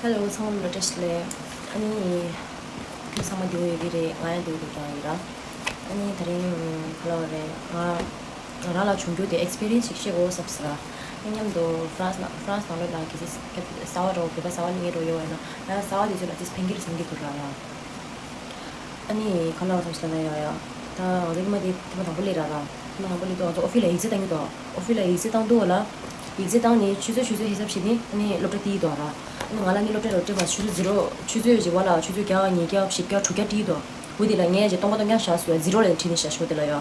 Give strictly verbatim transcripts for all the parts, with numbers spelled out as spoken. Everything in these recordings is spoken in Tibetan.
Hello, ཚང་མ་ལ་བཀྲ་ཤིས་བདེ་ལེགས། ཨ་ནི། ཁྱོད་ཚང་མ་བདེ་པོ་ཡོད་ཀྱི་རེད། ང་ཡང་བདེ་པོ་ཡོད་ཀྱི་ཡིན་ར། ཨ་ནི་དེ་རིང་ག་ལབ་རེད། ང་ང་རང་ལ་བྱུང་རྒྱུ་དེ་ཨེགས་པི་རི་ཡན་སི་ཞིག་ཤེར་དགོས་བསམ་སོང་ར། ཨ་ནི་མཉམ་དུ་ཧྥ་རན་སི་ནང་ཧྥ་རན་སི་ནང་ལོགས་ལ་གལ་སྲིད་སྐད་གསར་པ་འདྲ་བོ་བོད་པ་གསར་པ་གཉིས་འདྲ་བོ་ཡོད་པ་ཡིན་ན། ང་གསར་པ་དེ་ཚོ་ལ་ཏིས་ཕན་གྱི་རེད་བསམ་གྱི་འདུག་ར་ཡ། ཨ་ནི་ག་ལབ་བསམ་སོང་ན་ཡ་ཡ། ད་ང་ཚོ་ཉི་མ་དེ་ཐེངས་མ་དང་པོ་སླེབས་ར་ར། ཐེངས་མ་དང་པོ་སླེབས་དུས་ང་ཚོ་ཨོ་ཕི་ལ་ཡིག་ཚད་བཏང་གི་འདུག་ཨོ་ཕི་ལ་ཡིག་ཚད་བཏང་འདུག་བ་ལ། ཡིག་ཚད་བཏང་ནས་ཆུ་ཚོད་ཆུ་ཚོད་ཧི་སབ་བྱས་ནས་ཨ་ནི་སློབ་གྲྭ་བསྡད་ཡོད་དོ་ར། ཨ་ནི་ང་ལ་ནི་སློབ་གྲྭ་རུ་སྤྲད་མ་ཆུ་ཚོད་ཛི་རོ། ཆུ་ཚོད་ཅིག་བ་ལ་ཆུ་ཚོད་བརྒྱ་ཉིས་བརྒྱ་བཞི་བརྒྱ་དྲུག་བརྒྱ་བྲིས་འདུག་འོ་དེ་ལ་ངས་ཅིག་སྟོང་པ་སྟོང་རྐྱང་བཞག་སོང་ཡ། ཛི་རོ་ལ་བྲིས་ནས་བཞག་ཤོག་དེ་ལ་ཡ། ཨ་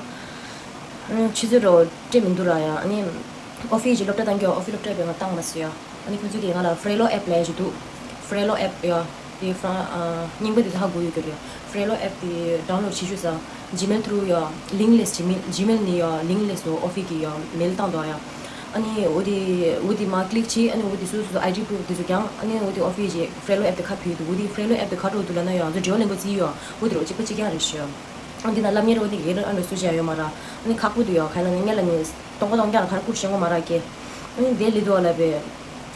ནི་ཆུ་ཚོད་རུ་སྤྲད་མི་འདུག་ར་ཡ། ཨ་ནི་ཨོ་ཕི་ཅིག་སློབ་གྲྭ་བཏང་གི་ཡོད། ཨོ་ཕི་སློབ་གྲྭ་པས་ང་བཏང་མ་སོང་ཡ། ཨ་ནི་ཁོང་ཚོས་ཀྱིས་ང་ལ་ཧྥི་རེ་ལོ་ཨེབ་ལབ་ཡ་ཅིག་འདུག་ཧྥི་རེ་ལོ་ཨེབ་ཡ། དེ་ཧྥ་རན་ཨ། རྙིང་པ་དེ་ད་ཧ་གོ་ཡོད་ཀྱི་རེད། ཧྥི་རེ་ལོ་ཨེབ་དེ་ཌའོན་ལོཌ་བྱེད་ཤོག་ཟེར། ཇི་མེལ་ཐུ་རུ་ཡ། ལིང་ལེས་ཇི་མེལ། ཇི་མེལ་ནས་ཡ་ལིང་ལེས་སུ་ཨོ་ཕི་གི་ཡ་མེལ་བཏང་འདུག་ཡ། ཨ་ནི་འོ་དེ་འོ་དེ་མར་ཀི་ལིག་བྱས། ཨ་ནི་འོ་དེ་སོ་སོ་སོ་ཨའི་ཌི་པུ་རུབ་དེ་ཚོ་བཀང་། ཨ་ནི་འོ་དེ་ཨོ་ཕི་ཡི་ཧྥི་རེ་ལོ་ཨེབ་དེ་ཁ་ཕུལ་འདུག་འོ་དེ་ཧྥི་རེ་ལོ་ཨེབ་དེ་ཁ་འགྲོ་འདུག་ལབ་ན་ཡ། ང་ཚོ་འབྲེལ་བ་ལེན་དགོས་རྩིས་ཡོད། འོ་དེ་རུ་གཅིག་པ་གཅིག་རྐྱང་རེད་ཤག་ཨ་འདི་ན་སློབ་གཉེར་འོ་དེ་ག་རེ་ཨ་འདྲ་སུ་ཅི་ཡང་ཡོད་མ་རེད། ཨ་ནི་ཁག་པོ་འདུག་ཡ། ག་ལབ་ན་སྔོན་ལ་ནི་སྟོང་པ་སྟོང་རྐྱང་ལ་ག་རེ་ཁུར་ཤེས་ཀྱི་མ་རེད་ཀྱེ། ཨ་ནི་དེ་ལས་དུ་བ་ལ་བས།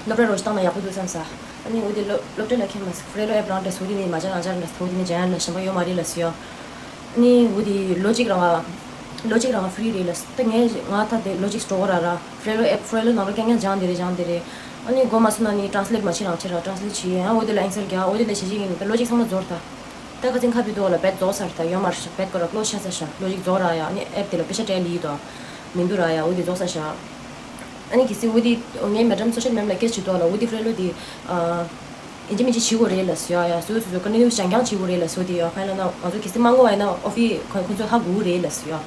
སློབ་གྲྭ་རོགས་ཞིག་བཏང་ན་ཡག་པོ་འདུག་བསམ་ས། ཨ་ནི་འོ་དེ་སློབ་སློབ་གྲྭ་ལ་ཁྱེར་མ་སོང་། ཧྥི་རེ་ལོ་ཨེབ་རང་འདྲ་སོ་དེ་ནི་མ་སྦྱང་རང་སྦྱང་འདྲ་སོ་དེ་ནི་སྦྱང་ཡ་ལ་གཞན་པ་ཡོད་མ་རེད་ལབ་སོང་ཡ། ཨ་ནི་འོ་དེ་ལོ་གཅིག་རང་ལོ་གཅིག་རང་ཧྥི་རི་རེད་ལབ་སོང་། ད་ངས་ང་ད་དེ་ལོ་གཅིག་འགྲོ་གི་ར་ར། ཧྥི་རེ་ལོ་ཨེབ་ཧྥི་རེ་ལོ་ནང་ལོ་རྐྱང་རྐྱང་སྦྱང་དེ་རེད་སྦྱང་དེ་རེད། ཨ་ནི་འགོ་མ་ཚུགས་ན་ནི་ཊན་སི་ལེཊ་མ་བྱེད་རང་བྱེད་ར། ཊན་སི་ལེཊ་བྱེད་ཡ། འོ་དེ་ལ་ཨན་སར་རྒྱག་འོ་དེ་ལ་བྱེད་བྱེད་ཀྱི་ཡིན། ད་ལོ་གཅིག་ཚང་མ་རྫོགས་ད། ད་ཁ་སང་ཁ་བི་དོ་ལ་བེད་རྫོགས་ཚར། ད་ཡོད་མ་རེད། བེད་ཀོ་ར་ཀློ་ཤ་ཚ་ཤ། ལོ་གཅིག་རྫོགས་ར་ཡ། ཨ་ནི་ཨེབ་དེ་ལ་པེ་ཤ་སྤྲད་ལི་དོ། མི་འདུག་ར་ཡ། འོ་དེ་རྫོགས་ཚར་ཤ། ཨ་ནི་གལ་སྲིད་འོ་དེ་ངའི་མེ་ཌམ་སོ་ཤལ་མེམ་ལ་སྐད་ཆ་དོ་ལ། འོ་དེ་ཧྥི་རེ་ལོ་དེ་ཨ་ཡིན་གཅིག་མིན་གཅིག་བྱེད་དགོས་རེད་ལབ་སོང་ཡ། ཡ་སོ་སོ་སོ་ཀ་ནི་ནིའུ་སི་རྐྱང་རྐྱང་བྱེད་དགོས་རེད་ལབ་སོང་དེ་ཡ། ཁ་ལ་ན་ང་ཚོ་གལ་སྲིད་མ་འགོ་བ་ཡིན་ན་ཨོ་ཕི་ཁོ་ཁོ་ཚོ་ཧ་གོ་གི་རེད་ལབ་སོང་ཡ།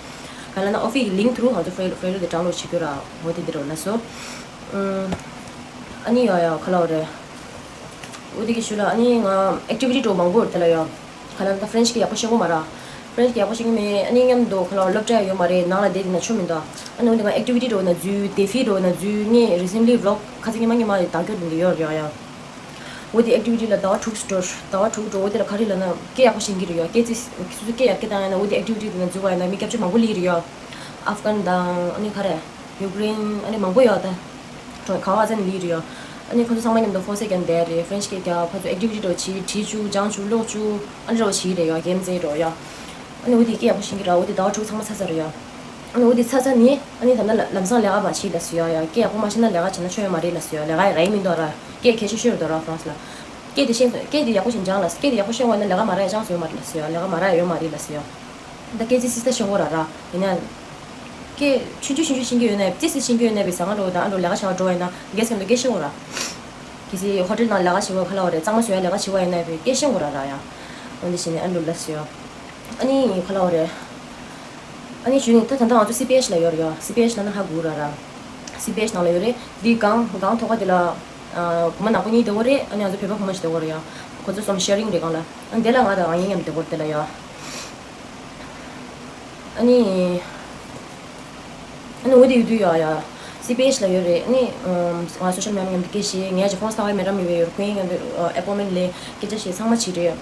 ཁ་ལ་ན་ཨོ་ཕི་གི་ལིང་ཐུ་རུ་ང་ཚོ་ཧྥི་རེ་ཧྥི་རེ་ལོ་དེ་ཌའོན་ལོཌ་བྱེད་དགོས་ར། འོ་དེ་འདི་རུ་ལབ་སོང་། ཨ་ནི་ཡ་ཡ་ག་ལབ་རེད། འོ་དེ་གི་ཤུལ་ལ་ཨ་ནི་ང་ཨེག་ཊི་བི་ཊི་འདྲ་བོ་མང་པོ་ཡོད་དེ་ལ་ཡ། ག་ལ་ད་ཧྥ་རེན་ཆི་སྐད་ཡག་པོ་ཤེས་ཀྱི་མ་རེད། ཧྥ་རེན་ཆི་སྐད་ཡག་པོ་ཤེས་ཀྱི་མེད། ཨ་ནི་མཉམ་དུ་ག་ལ་སློབ་གྲྭ་ཡོད་མ་རེད། ནང་ལ་བསྡད་དེ་ན་ཆོ་མི་འདུག་ཨ་ནི་འོ་དེ་ང་ཨེག་ཊི་བི་ཊི་འདྲ་བོ་ན་འཛུལ། ཌེ་ཕི་འདྲ་བོ་ན་འཛུལ། ངས་རི་སེན་ལི་བི་ལོག་ཁ་སང་ཉི་མ་ཉི་མ་ཡི་བརྡ་སྐྱོར་དེ་འདྲ་ཡོད་རེད་ཡ། འོ་དེ་ཨེག་ཊི་བི་ཊི་ལ་ཟླ་བ་དྲུག་འགྲོ། ཟླ་བ་དྲུག་འགྲོ། འོ་དེ་ལ་ག་རེ་ལབ་ན་སྐད་ཡག་པོ་ཤེས་ཀྱི་རེད་ཡ། སྐད་ཚིག་སོ་སོ་སྐད་ཡག་སྐད་བཏང་ཡ་ན། འོ་དེ་ཨེག་ཊི་བི་ཊི་དེ་ན་འཛུལ་བ་ཡིན་ན་མི་སྐྱབས་བཅོལ་མང་པོ་སླེབས་རེད་ཡ། ཨབ་གྷན་དང་ཨ་ནི་ག་རེ། ཡུཀ་རེན། ཨ་ནི་མང་པོ་ཡོད་ད། གྲོང་ག་བ་ཙམ་ལི་རེད་ཡོད། ཨ་ནི་ཁོ་ཚོ་ཚང་མ་མཉམ་དུ་ཧྥོན་སེ་ཀན་བསྡད་རེད། ཧྥ་རེན་ཆི་སྐད་རྒྱག་ཁོ་ཚོ་ཨེག་ཊི་བི་ཊི་འདྲ་བོ་བྱེད། བྲིས་བཅུག་སྦྱང་བཅུག་ཀློག་བཅུག་ཨ་ནི་འདྲ་བོ་བྱེད་རེད་ཡོད། གེམ་རྩེ་འདྲ་བོ་ཡོད། ཨ་ནི་འོ་དེ་སྐད་ཡག་པོ་ཤེས་ཀྱི་རེད། འོ་དེ་ཟླ་བ་དྲུག་ཚང་མ་ཚར་ཚར་རེད་ཡོད། ཨ་ནི་འོ་དེ་ཚར་ཚར་ནས་ཨ་ནི་ད་ལྟ་ལམ་སང་ལས་ཀ་མ་བྱེད་ལབ་སོང་ཡོད་ཡ། སྐད་ཡག་པོ་མ་ཤེས་ན་ལས་ཀ་བྱེད་ན་ཆོ་ཡོད་མ་རེད་ལབ་སོང་ཡོད། ལས་ཀ་ཡག་རག་གི་མི་འདུག་ར། སྐད་གལ་ཆེ་ཤོས་རེད་འདུག་ར་ཧྥ་རན་སི་ལ། སྐད་དེ་ཤེས་སྐད་དེ་ཡག་པོ་ཞིག་སྦྱང་ལ། སྐད་དེ་ཡག་པོ་ཤེས་དགོས་ན་ལས་ཀ་མ་རག་ཡ་ཅང་སུ་ཡོད་མ་རེད་ལབ་སོང་ཡ། ལས་ཀ་མ་རག་ཡ་ཡོད་མ་རེད་ལབ་སོང་ཡ། ད་སྐད་ཅིག་སིས་ད་ཤེས་དགོས་ར་ར། ཡིན་ན། སྐད་ཆུང་ཆུང་ཆུང་ཆུང་ཤེས་ཀྱི་ཡོད་ན་ཙི་ཙི་ཤེས་ཀྱི་ཡོད་ན་བས་ཟ་ང་འགྲོ་དང་ཨ་འགྲོ་ལས་ཀ་བྱ་བ་འགྲོ་བ་ཡིན་ན་གལ་སྲིད་ཀྱི་སྐད་ཤེས་དགོས་ར། གལ་སྲིད་ཧོ་ཊེལ་ནང་ལས་ཀ་བྱེད་དགོས་ཁ་ལ་བ་རེད། གཙང་མ་བཟོ་ཡ་ལས་ཀ་བྱེད་དགོས་ཡིན་ན་བས་སྐད་ཤེས་དགོས་ར་ར་ཡ། འོན་ཏེ་བྱས་ནས་ཨ་འགྲོ་ལབ་སོང་ཡ། ཨ་ནི་ཁ་ལ་བ་རེད། ཨ་ནི་ཞུ་ནི་ད་ད་ལྟ་ང་ཚོ་སི་པི་ཨེཆ་ལ་ཡོད་རེད་ཡ། སི་པི་ཨེཆ་ལ་ན་ཧ་གོ་ར་ར། སི་པི་ཨེཆ་ནང་ལ་ཡོད་རེད། འདི་སྒང་སྒང་ཐོག་ཁ་དེ་ལ། ཨ། བུ་མོ་ནག་པོ་གཉིས་བསྡད་ཡོད་རེད། ཨ་ནི་ང་ཚོ་བོད་པ་བུ་མོ་ཞིག་བསྡད་ཡོད་རེད་ཡ། ཁོ་ཚོ་གསུམ་ཤེ་རིང་རེད་སྒང་ལ། ཨ་ནི་དེ་ལ་ང་དང་ང་གཉིས་མཉམ་བསྡད་ཡོད་རེད་དེ་ལ་ཡ། ཨ་ནི། ཨ་ནི་འོ་དེ་ཡོད་དུས་ཡ་ཡ། སི་པི་ཨེཆ་ལ་ཡོད་རེད། ཨ་ནི། ཨམ། ང་སོ་ཤལ་མེ་ཌི་ཡ་མཉམ་དུ་སྐད་བཤད། ངས་ཀྱི་ཧྥོན་ལྟ་བའི་མེ་ཌམ་ཡོད་པའི་ཡོད་རེད། ཁོང་མཉམ་དུ་ཨ་ཨེ་པོན་མེན་ཊི་ལེན་སྐད་ཆ་བཤད་ཚང་མ་བྱེད་རེད།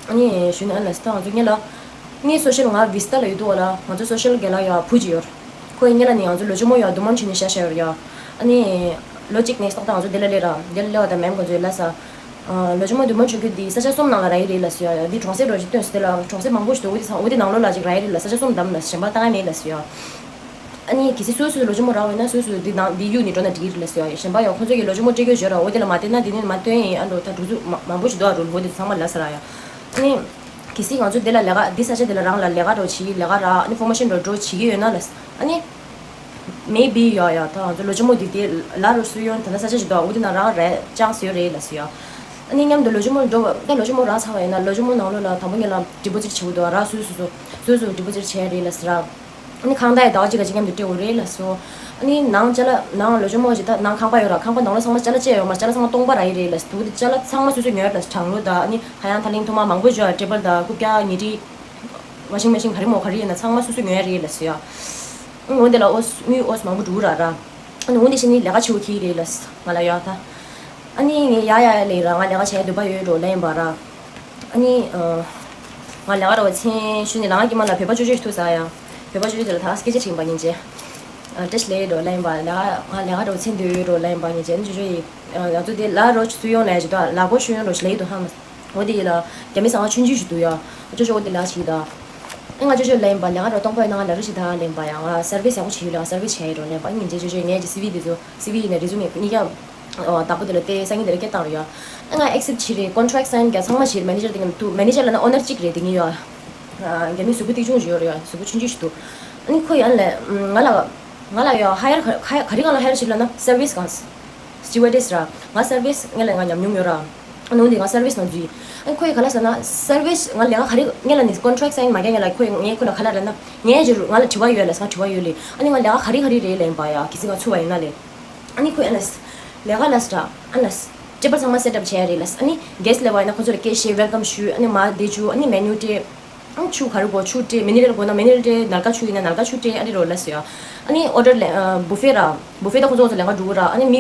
ཨ་ནི་ཞུ་ནི་ཨ་ལ་སི་ད་ང་ཚོ་སྔོན་ལ། ངའི་སོ་ཤལ་ང་བི་སི་ཊ་ལ་ཡོད་དུས་ལ་ང་ཚོ་སོ་ཤལ་རྒན་ལགས་ཡ་བུ་གཅིག་ཡོད་རེད། ཁོ་ཡི་སྔོན་ལ་ནི་ང་ཚོ་ལོ་ཆུང་མོ་ཡ་རྡུང་མོན་བྱས་ནས་བཞག་བཞག་ཡོད་རེད་ཡ། ཨ་ནི། ལོ་གཅིག་ནས་ཏག་ཏག་ང་ཚོ་འདི་ལ་སླེབས་ར། འདི་ལ་སླེབས་པ་དང་མེམ་ཁོ་ཚོས་ལབ་ས། ཨ། ལོ་ཆུང་མོ་རྡུང་མོན་བྱེད་རྒྱུ་འདི་ས་ཆ་གསུམ་ནང་ལ་རག་གི་རེད་ལབ་སོང་ཡ། འདི་གྲོང་གསེབ་འདྲ་བོ་ཞིག་སྟོན་སོང་། དེ་ལ་གྲོང་གསེབ་མང་པོ་ཞིག་འདུག་འོ་དེ་ཚང་འོ་དེ་ནང་ལོགས་ལ་ཅིག་རག་གི་རེད་ལབ། ས་ཆ་གསུམ་བདམས་ལབ། གཞན་པ་བཏང་ཡ་མེད་ལབ་སོང་ཡ། ཨ་ནི་གལ་སྲིད་སོ་སོའི་ལོ་ཆུང་མོ་རག་པ་ཡིན་ན་སོ་སོས་འདི་ནང་འདི་གཡུགས་ནས་འགྲོ་ན་འགྲིག་གི་རེད་ལབ་སོང་ཡ། གཞན་པ་ཡང་ཁོང་ཚོ་གིས་ལོ་ཆུང་མོ་སྤྲད་རྒྱུ་བརྗོད་ར། འོ་དེ་ལ་མ་བལྟས་ན་འདི་ནི་མ་སྟོན་ཡིན། ཨ་འགྲོ་ད་འགྲོ་ཚུལ་མ་མང་པོ་ཞིག་འདུག་ཨ་རུ་འོ་དེ་ཚང་མ་ལབ་ས་ར་ཡ། ཨ་ནི། གལ་སྲིད་ང་ཚོ་འདི་ལ་ལས་ཀ་འདི་ས་ཆ་འདི་ལ་རང་ལ་ལས་ཀ་འདྲ་བོ་བྱེད་ལས་ཀ་རག་ཨ་ནི་པོ་མོ་ཤན་འདྲ་བོ་འདྲ་བོ་བྱེད་ཀྱི་ཡོད་ན་ལབ། ཨ་ནི། མེ་བི་ཡ་ཡ་ད་ང་ཚོ་ལོ་ཆུང་མོ་འདི་དེ་ལ་རུ་སུ་ཡོང་ད་ལྟ་ས་ཆ་ཞིག་འདུག་འོ་དེ་ན་རང་རེད་ཅང་སུ་ཡོད་རེད་ལབ་སོང་ཡ། ཨ་ནི་མཉམ་དུ་ལོ་ཆུང་མོ་འགྲོ་བ་ད་ལོ་ཆུང་མོ་རག་ཚར་བ་ཡིན་ན་ལོ་ཆུང་མོ་ནང་ལོགས་ལ་དང་པོ་ཉིད་ལ་ཌི་པོ་ཛིཊ་བྱེད་དགོས་འདུག་ར། སུ་སུ་སུ་སུ་སུ་ཌི་པོ་ཛིཊ་བྱས་རེད་ལབ་སོང་ར། ཨ་ནི་ཁང་བདག་ཡི་ཟླ་བ་གཅིག་ལ་གཅིག་མཉམ་དུ་སྤྲད་དགོས་རེད་ལབ་སོང་། ཨ་ནི་ནང་ཅ་ལག་ནང་ལོ་ཆུང་མོ་ཞིག་ད་ནང་ཁང་པ་ཡོད་ར། ཁང་པ་ནང་ལོགས་ཚང་མ་ཅ་ལག་བཅས་ཡོད་མ། ཅ་ལག་ཚང་མ་སྟོང་པ་རག་གི་རེད་ལབ་སོང་། འོ་དེ་ཅ་ལག་ཚང་མ་སུ་སུ་ཉོས་ལབ། གྲང་རླུང་དང་ཨ་ནི་ཧ་ཡང་ཐ་ལིང་ཐུར་མ་མང་པོ་ཅོ་ཡ་ཊེ་བལ་དང་རྐུབ་བཀྱག་ཉལ་ཁྲི། ཝ་ཤིང་མེ་ཤིན་ག་རེ་མོ་ག་རེ་ཡིན་ན་ཚང་མ་སོ་སོས་ཉོ་ཡ་རེད་ལབ་སོང་ཡ། ཨང་འོ་དེ་ལ་ཨོས་དངུལ་ཨོས་མང་པོ་འགྲོ་གི་ར་ར། ཨ་ནི་འོ་དེ་བཞིན་ནི་ལས་ཀ་བྱེད་དགོས་ཀྱི་རེད་ལབ་སོང་ང་ལ་ཡ་ད། ཨ་ནི་ངས་ཡ་ཡ་ལས་ར་ང་ལས་ཀ་བྱེད་འདོད་པ་ཡོད་འགྲོ་ལབ་ཡིན་པ་ར། ཨ་ནི་ང་ལས་ཀ་ར་བ་ཚན་ཞུ་ནི་ལ་ང་སྐྱེས་མ་ལ་བོད་པ་ཅོ་ཅོ་ཞིག་ཐུག་ས་ཡ། བོད་པ་ཅོ་ཅོ་དེ་ལ་ད་སྐད་ཆ་དྲིས་པ་ཡིན་ཅེ། བཀྲ་ཤིས་བདེ་ལེགས་རོ་ལ་ཡིན་པ། ལ་ང་ལ་ཡག་རོ་ཚེ་འདོད་རོ་ལ་ཡིན་པ། ཉེ་ཅན་ཅོ་ཅོ་ཡི་ང་ཚོ་དེ་ལ་རོ་ཆུ་ཡོང་ལ་ཡ་ཅི་ཏོ་ལ་གོ་ཤུ་ཡོང་རོ་ཞི་ལ་ཡི་ཏོ་ཧ་མ། འོ་དེ་ཡི་ལ་རྒྱ་མི་ཟ་ང་ཆུང་ཆུང་ཞིག་འདུག་ཡ། ཅོ་ཅོ་འོ་དེ་ལ་ཞིག་ད། ཨེ་ང་ཅོ་ཅོ་ལ་ཡིན་པ། ལ་ང་རོ་སྟོང་པ་ཡིན་ན་ང་ལ་རོ་ཞིག་ད་ལ་ཡིན་པ་ཡ། ང་སར་བིས་ཡག་པོ་བྱེད་ཡོད་ལ་ང་སར་བིས་བྱས་ཡོད་རོ་ལ་ཡིན་པ། ཉེ་ཅན་ཅོ་ཅོ་ངའི་ཅི་སི་བི་དེ་ཚོ་སི་བི་ཡིན་ན་རི་ཟུ་མེ་གཉིས་ཀ་བདག་པོ་དེ་ལ་བལྟས་སང་ཉིན་དེ་ལ་སྐད་བཏང་རོ་ཡ། ཨེ་ང་ཨེག་སེབ་བྱེད་རེད། ཀོན་ཊེག་སའིན་རྒྱ་ཚང་མ་བྱེད་རེད། མེ་ནེ་ཇར་དེ་ངམ་ཐུ་མེ་ནེ་ཇར་ལ་ན་ཨོ་ནར་གཅིག་རེད་དེ་ངའི་ཡ། རྒྱ་མི་གཟུགས་པོ་ཐིག་ཆུང་ཞིག་ཡོད་རེད་ཡ། གཟུགས་པོ་ཆུང་ཆུང་ཞིག་འདུག་ཨ་ནི་ཁོ་ཡང་ལས་ང་ལ་ང་ལ་ཡང་ཧ་ཡར་ག་ག་རེ་གང་ལ་ཧ་ཡར་བྱེད་ལབ་ན་སར་བིས་གང་སི་ཊི་ཝར་ཌེ་སི་ར། ང་སར་བིས་ངས་ལས་ང་ཉམས་མྱོང་ཡོད་ར། ཨ་ནུ་འདི་ང་སར་བིས་ནང་འཛུལ། ཨ་ནི་ཁོ་ཡི་ག་ལ་ཟེར་ན་སར་བིས་ང་ལས་ང་ག་རེ་ངས་ལ་ནི་ཀོན་ཊེག་སའིན་མ་རྒྱག་ངས་ལ་ཁོ་ངས་ཁོ་ལ་ག་ལ་ར་ན་ངས་ཇི་རུ་ང་ལ་དྲི་བ་ཡོད་ལ་ང་དྲི་བ་ཡོད་ལེ། ཨ་ནི་ང་ལས་ང་ག་རེ་ག་རེ་རེད་ལེན་པ་ཡ་གི་སི་ང་ཚུ་བ་ཡིན་ན་ལེ། ཨ་ནི་ཁོ་ཨ་ནས་ལས་ཀ་ལ་སི་ཊ་ཨ་ནས་ཊེ་བལ་ཚང་མ་སེ་ཊབ་བྱས་རེད་ལ། ཨ་ནི་གེ་སི་ལས་བ་ཡིན་ན་ཁོ་ཚོ་ལ་སྐད་བཤད་ཝེལ་ཀམ་ཞུ། ཨ་ནི་མ་དེ་ཅུ་ཨ་ནི་མེ་ནུ་སྤྲད། ཨང་ཆུ་ག་རེ་དགོས་ཆུ་སྤྲད། མི་ནི་རལ་དགོས་ན་མི་ནི་རལ་སྤྲད། ནལ་ཀ་ཆུ་ཡིན་ན་ནལ་ཀ་ཆུ་སྤྲད། ཨ་ནི་རོ་ལ་སི་ཡ། ཨ་ནི་ཨོ་ཌར་ལེ་བུ་ཕེ་ར། བུ་ཕེ་ད་ཁོ་ཚོ་ཁོ་ཚོ་ལེན་ག་འགྲོ་གི་ར། ཨ་ནི་མི་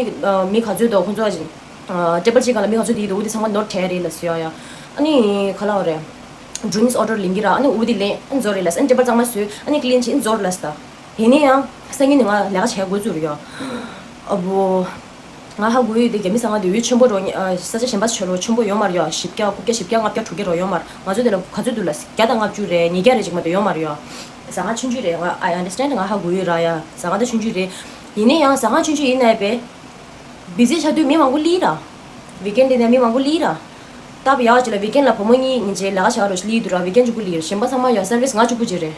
མི་ག་ཚོད་དོ་ཁོ་ཚོ་ཊེ་བལ་གཅིག་སྒང་ལ་མི་ག་ཚོད་དེ་ཡིན་འདུག་འོ་དེ་ཚང་མ་ནོར་བྲལ་རེད་ལ་སི་ཡ་ཡ། ཨ་ནི་ག་ལ་བ་རེད། ཌིང་ཀིས་ཨོ་ཌར་ལེན་གི་ར། ཨ་ནི་འོ་དེ་ལེན་ཨ་ནི་ཛོ་རེད་ལ་སི། ཨ་ནི་ཊེ་བལ་ཚང་མ་བཟོས། ཨ་ནི་ཀི་ལིན་བྱས་ཨ་ནི་ཛོ་རེད་ལ་སི་ད། ཡིན་ན་ཡང་སང་ཉིན་ནས་ང་ལས་ཀ་བྱེད་དགོས་ཚུལ་རེད་ཡ། ཨ་བོ། ང་ཧ་གོ་ཡོད་དེ་རྒྱ་མི་ཟ་ང་དེ་ཡོད་ཆེན་པོ་རོ། ཨ་ས་ཆ་གཞན་པ་ཆོ་རོ་ཆེན་པོ་ཡོད་མ་རེད་ཡ། བཞི་བརྒྱ་དགུ་བརྒྱ་བཞི་བརྒྱ་ལྔ་བརྒྱ་དྲུག་བརྒྱ་རོ་ཡོད་མ་རེད། ང་ཚོ་དེ་ལ་ག་ཚོད་འདུག་ལ་བརྒྱ་དང་ལྔ་བཅུ་རེད། ཉིས་བརྒྱ་རེ་ཅིག་མ་གཏོགས་ཡོད་མ་རེད་ཡ། ཟ་ང་ཆུང་ཆུང་རེད། ང་I understand ང་ཧ་གོ་ཡོད་ར་ཡ། ཟ་ང་ད་ཆུང་ཆུང་རེད། ཡིན་ན་ཡང་ཟ་ང་ཆུང་ཆུང་ཡིན་ནའི་བེ། བི་ཛི་ཆགས་དུས་མི་མང་པོ་སླེབས་ར། ཝིག་ཨེན་དེ་ནས་མི་མང་པོ་སླེབས་ར། སྟབས་ཡག་ཅིག་ལ་ཝིག་ཨེན་ལ་བུ་མོ་གཉིས་ཉིན་བྱེད་ལས་ཀ་བྱ་བ་རོ་ཞིག་སླེབས་འདུག་ར། ཝིག་ཨེན་གཅིག་པུ་སླེབས་ཡོད། གཞན་པ་ཚང་མ་ཡ་སར་བིས་ང་གཅིག་པུ་ཅིག་རེད།